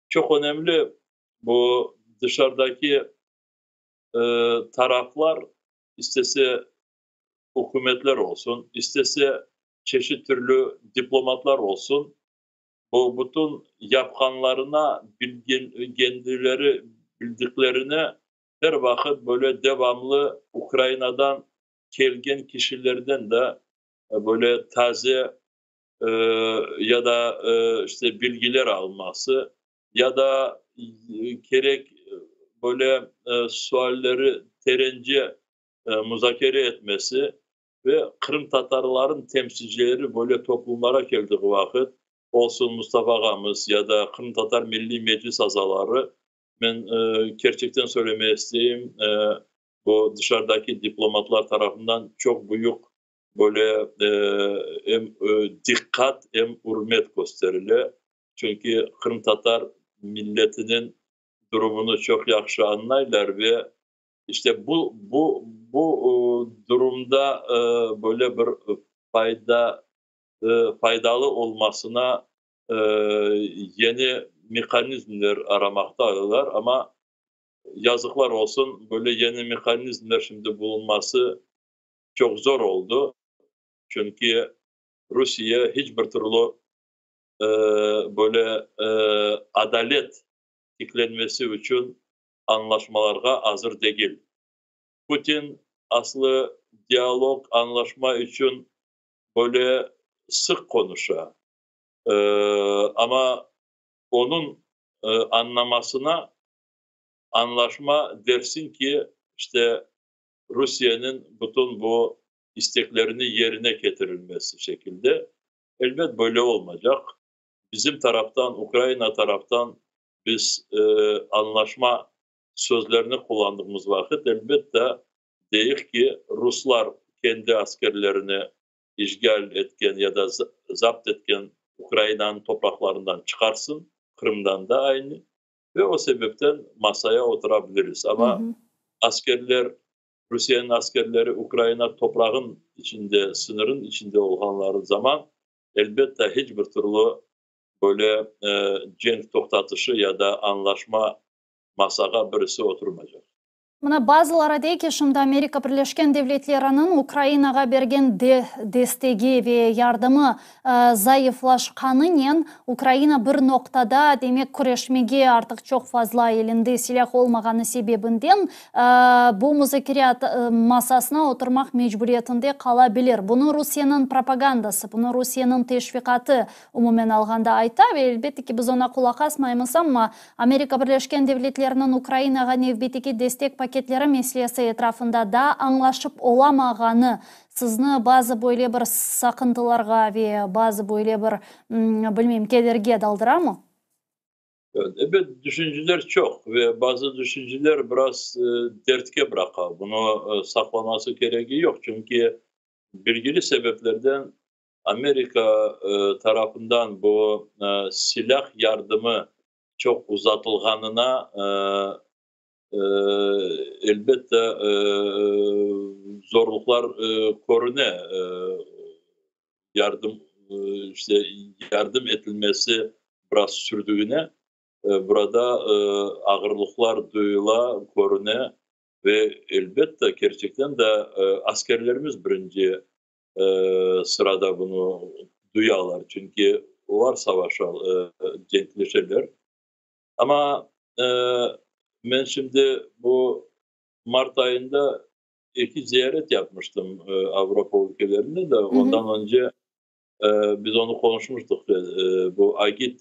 çoq önemli bu dışarıdaki taraflar, istese ükümetler olsun, istese çeşit türlü diplomatlar olsun, bu bütün yapqanlarına, kendileri bildiklerine her vaqıt böyle devamlı Ukrainadan kelgen kişilerden de böyle taze ya da işte bilgiler alması ya da kerek böyle sualleri terence muzakere etmesi ve qırımtatarların temsilcileri böyle toplumlara keldiği vaqıt olsun Mustafa ağamız ya da Qırımtatar Milliy Meclis azaları, men kerçekten söylemeye isteyim, bu dışarıdaki diplomatlar tarafından çoq büyük böyle em diqqat, em ürmet kösterile. Çünki qırımtatar milletiniñ durumını çoq yahşı añlaylar ve işte bu durumda böyle bir faydalı olmasına yeni mehanizmler aramaqtalar, amma yazıqlar olsun, böyle yeni mehanizmler şimdi bulunması çoq zor oldı. Çünki Rusiye hiç bir türlü böyle adalet tiklenmesi içün añlaşmalarğa azır degil. Putin aslı dialog, añlaşma içün. böyle sıq qonuşa. Amma onıñ añlamasına añlaşma dersiñ ki, işte Rusiyeniñ bütün bu isteklerini yerine ketirilmesi şekilde. Elbet, böyle olmaycaq. Bizim taraftan, Ukraina taraftan biz añlaşma sözlerini qullandığımız vaqıt, elbette, deyik ki, ruslar kendi askerlerini işğal etken ya da zapt etken Ukrainanıñ topraqlarından çıqarsın, Qırımdan da aynı, ve o sebepten masaya otura biliriz. Amma askerler, Rusiyeniñ askerleri Ukraina toprağın içinde, sıñırın içinde olğanları zaman, elbette, hiç bir türlü böyle cenk toqtatışı ya da añlaşma masağa birisi oturmaycaq. Mına bazıları dey ki, şimdi Amerika Birleşken Devletleriniñ Ukrainağa bergen destegi ve yardımı zayıflaşqanınen Ukraina bir noqtada, demek, küreşmege artıq çoq fazla elinde silâh olmağanı sebebinden bu muzakere masasına oturmaq mecburiyetinde qala bilir. Bunı Rusiyeniñ propagandası, bunı Rusiyeniñ teşviqatı umumen alğanda ayta ve elbette ki, biz oña qulaq asmaymız, amma Amerika Birleşken Devletleriniñ Ukrainağa nevbetteki destek paketleri meselesi etrafında daa añlaşıp olamağanı sizni bazı böyle bir saqıntılarğa ve bazı böyle bir, bilmeyim, kederge daldıramı? Ebet, düşünceler çoq ve bazı düşünceler biraz dertke bıraqa. Bunı saqlaması keregi yoq, çünki bilgili sebeplerden Amerika tarafından bu silâh yardımı çoq uzatılğanına, elbette, zorluqlar körüne, yardım, işte, yardım etilmesi biraz sürdügine, burada ağırlıqlar duyula, körüne ve, elbette, kerçekten de askerlerimiz birinci sırada bunı duyalar, çünki olar savaşa, cenkleşeler. Amma men şimdi bu mart ayında eki ziyaret yapmıştım Avropa ülkelerinde de. Ondan önce biz onı qonuşmıştıq, bu AGİT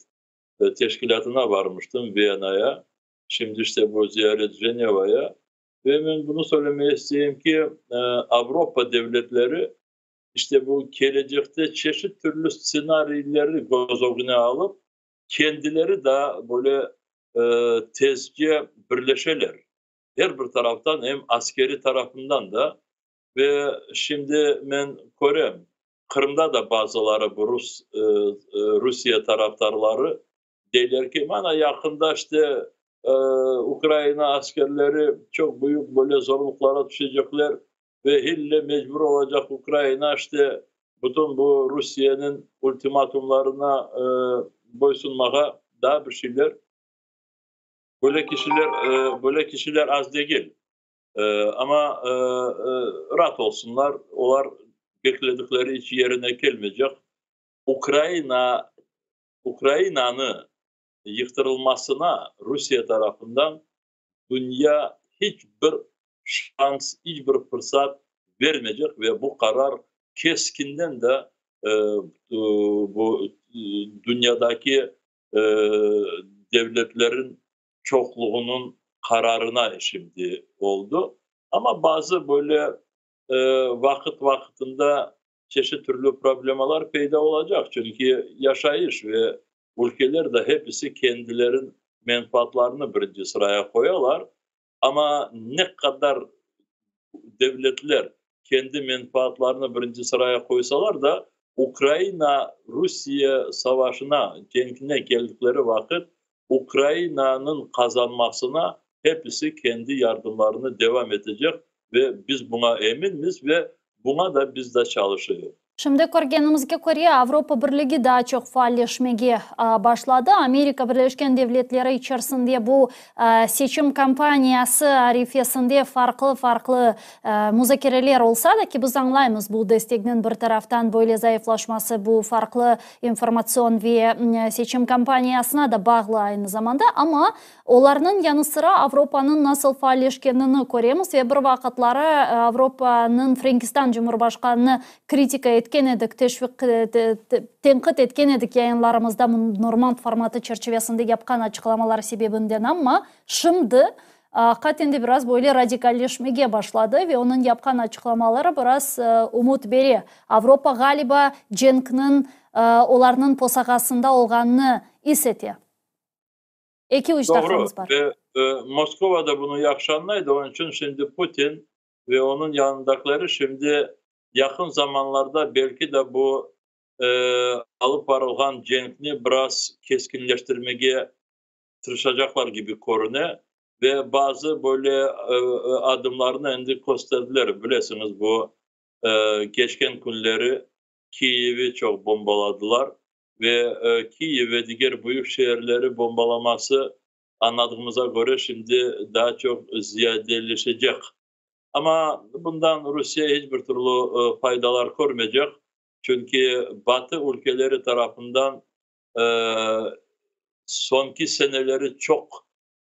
teşkilâtına varmıştım Viyanaya. Şimdi işte bu ziyaret Jenevaya. Ve men bunı söylemege isteyim ki, Avropa devletleri işte bu kelecekte çeşit türlü stsenariyleri köz ögüne alıp, kendileri da böyle tezce birleşeler. Er bir taraftan, em askeriy tarafından da. Ve şimdi men körem, Qırımda da bazıları bu rus, Rusiye tarafdarları deyler ki, mana yaqında işte Ukraina askerleri çoq büyük böyle zorluqlara tüşecekler ve ille mecbur olacaq Ukraina işte bütün bu Rusiyeniñ ultimatumlarına boysunmağa, daa bir şeyler. Böyle kişiler, böyle kişiler az degil. Amma raat olsunlar, olar bekledikleri iç yerine kelmeycek. Ukraina, Ukrainanı yıqtırılmasına Rusiye tarafından dünya hiç bir şans, hiç bir fırsat vermeycek ve bu qarar keskinden de bu dünyadaki devletlerin çoqluğınıñ qararına şimdi oldı. Amma bazı böyle vaqıt-vaqıtında çeşit türlü problemalar peyda olacaq, çünki yaşayış ve ülkeler de hepisi kendilerin menfaatlarını birinci sıraya qoyalar, amma ne qadar devletler kendi menfaatlarını birinci sıraya qoysalar da, Ukraina-Rusiye savaşına, cenkine keldikleri vaqıt Ukrainanıñ qazanmasına hepisi kendi yardımlarını devam etecek ve biz buña eminmiz ve buña da biz da çalışıyıq. Şimdi körgenimizge köre, Avropa Birligi daa çoq faalleşmege başladı. Amerika Birleşken Devletleri içerisinde bu seçim kampaniyası arifesinde farqlı-farqlı muzakereler olsa da, ki biz añlaymız bu destekniñ bir taraftan böyle zayıflaşması, bu farqlı informatsion ve seçim kampaniyasına da bağlı aynı zamanda, amma Olarnıñ yanı sıra Avropanıñ nasıl faalleşkenini köremiz ve bir vaqıtları Avropanıñ Frenkistan cumhurbaşqanını kritika etken. etken edik, teşviq, tenqit etken edik yayınlarımızda Normand formatı çerçivesinde yapqan açıqlamaları sebebinden, amma şimdi aqaten de biraz böyle radikalleşmege başladı ve onıñ yapqan açıqlamaları biraz ümüt bere. Avropa, ğaliba, cenkniñ olarnıñ posağasında olğanını is ete. Eki-üç daqqamız bar. Doğru. Ve Moskova da bunı yahşı añlaydı, onıñ içün şimdi Putin ve onıñ yanındakileri şimdi yaqın zamanlarda belki de bu alıp barılğan cenkni biraz keskinleştirmege tırışacaqlar kibi körüne ve bazı böyle adımlarnı endi kösterdiler. Bilesiñiz, bu keçken künleri Kiyevi çoq bombaladılar ve Kiyev ve diger büyük şeerleri bombalaması, añladığımıza köre, şimdi daa çoq ziyadeleşecek. Amma bundan Rusiye iç bir türlü faydalar körmeycek, çünki Batı ülkeleri tarafından soñki seneleri çoq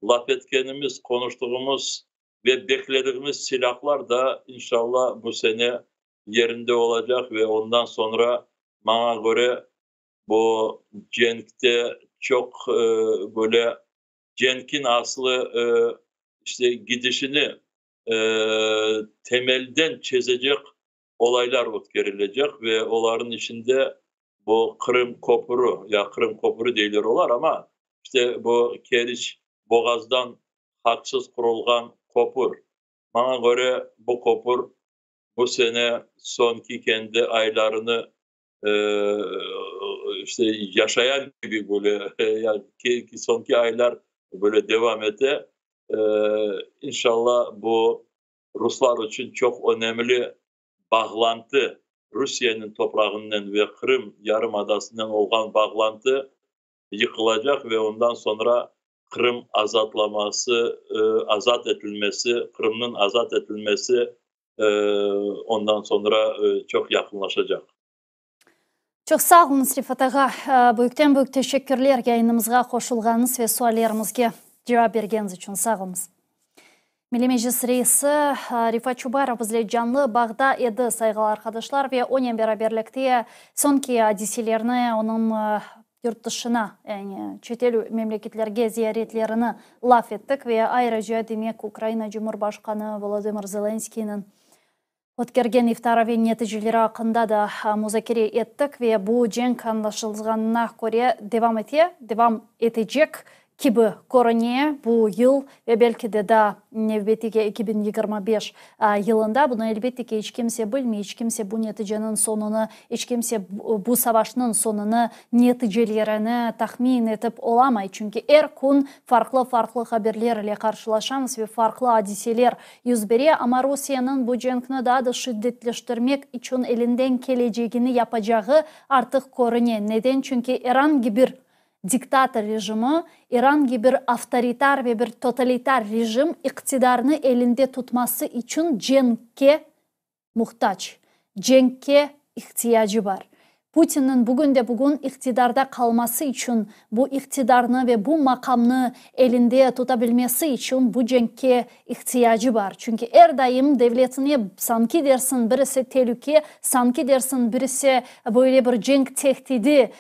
laf etkenimiz, qonuştığımız ve bekledigimiz silâhlar da, inşallah, bu sene yerinde olacaq ve ondan soñra, maña köre, bu cenkte çoq böyle cenkin aslı işte gidişini temelden çezecek olaylar ötkerilecek ve olarnıñ içinde bu Qırım köpüri, ya Qırım köpüri deyler olar, amma işte bu Keriç boğazdan haqsız qurulğan köpür. Maña köre, bu köpür bu sene soñki kendi aylarını işte yaşayan kibi böyle, soñki aylar böyle devam ete. İnşallah, bu ruslar içün çoq önemli bağlantı, Rusiyeniñ toprağınen ve Qırım yarımadasınen olğan bağlantı yıqılacaq ve ondan soñra Qırım azatlaması, azat etilmesi, Qırımnıñ azat etilmesi ondan soñra çoq yaqınlaşacaq. Çoq sağ oluñız, Refat ağa. Büyükten büyük teşekkürler yayınımızğa qoşulğanıñız ve suallerimizge cevap bergeniñiz içün. Sağ oluñız. Milliy Meclis reisi Refat Çubarov bizle canlı bağda edi, sayğılı arqadaşlar, ve onen beraberlikte soñki adiselerni, onıñ yurt dışına, yani çetel memleketlerge ziyaretlerini laf ettik ve ayrıca, demek, Ukraina Cumhurbaşqanı Volodımır Zelenskıynıñ ötkergen iftarı ve neticeleri aqqında da muzakere ettik ve bu cenk añlaşılğanına köre devam ete, devam etecek kibi körüne bu yıl ve belki de daa nevbetteki 2025 yılında. Bunı, elbette ki, iç kimse bilmey, iç kimse bu neticeniñ soñunı, iç kimse bu savaşnıñ soñunı, neticelerini tahmin etip olamay, çünki er kün farqlı-farqlı haberler ile qarşılaşamız ve farqlı adiseler yüz bere, amma Rusiyeniñ bu cenkni daa da şiddetleştirmek içün elinden kelecegini yapacağı artıq körüne. Neden? Çünki er angi bir diktator rejimi, er angi bir avtoritar ve bir totalitar rejim iqtidarnı elinde tutması içün cenkke muhtac, cenkke ihtiyacı bar. Putinniñ bugünde-bugün iqtidarda qalması içün, bu iqtidarnı ve bu maqamnı elinde tutabilmesi içün bu cenkke ihtiyacı bar. Çünki er daim devletine sanki dersiñ birisi telüke, sanki dersiñ birisi böyle bir cenk tehdidi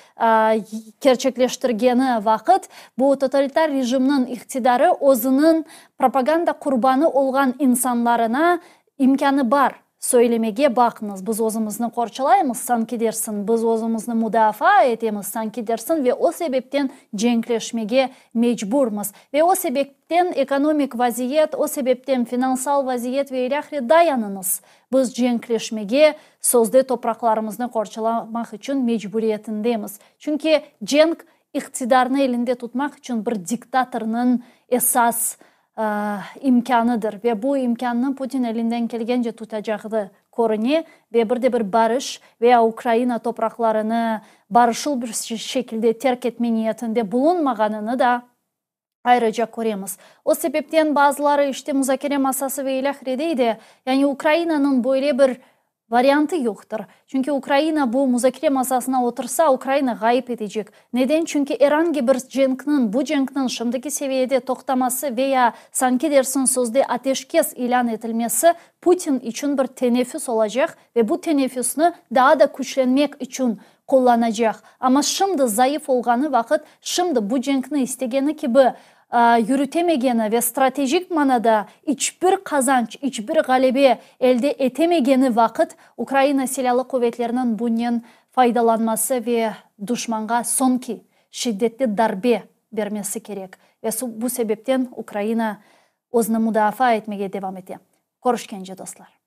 kerçekleştirgeni vaqıt, bu totalitar rejimniñ iqtidarı özüniñ propaganda qurbanı olğan insanlarına İmkânı bar, söylemege baqıñız, biz özümizni qorçalaymız, sanki dersiñ, biz özümizni mudafaa etemiz, sanki dersiñ, ve o sebepten cenkleşmege mecburmız. Ve o sebepten ekonomik vaziyet, o sebepten finansal vaziyet ve ilâhre dayanıñız, biz cenkleşmege, sözde topraqlarımıznı qorçalamaq içün mecburiyetindemiz. Çünki cenk, iqtidarnı elinde tutmaq içün bir diktatornıñ esas imkânıdır ve bu imkânnı Putin elinden kelgence tutacağı körüne ve bir de bir barış veya Ukraina topraqlarını barışıl bir şekilde terk etme niyetinde bulunmağanını da ayrıca köremiz. O sebepten bazıları işte muzakere masası ve ilâhre dey de, yani Ukrainanıñ böyle bir. Variantı yoqtır. Çünki Ukraina bu muzakere masasına otursa, Ukraina ğayıp etecek. Neden? Çünki er angi bir cenkniñ, bu cenkniñ şimdiki seviyede toqtaması veya sanki dersiñ sözde ateşkes ilân etilmesi Putin içün bir teneffüs olacaq ve bu teneffüsni daa da küçlenmek içün qullanacaq. Amma şimdi zayıf olğanı vaqıt, şimdi bu cenkni istegeni kibi yürütemegeni ve stratejik manada iç bir qazanç, iç bir ğalebe elde etemegeni vaqıt Ukraina Silâlı Quvetleriniñ bunen faydalanması ve duşmanğa soñki şiddetli darbe bermesi kerek. Ve bu sebepten Ukraina özüni mudafaa etmege devam ete. Körüşkence, dostlar.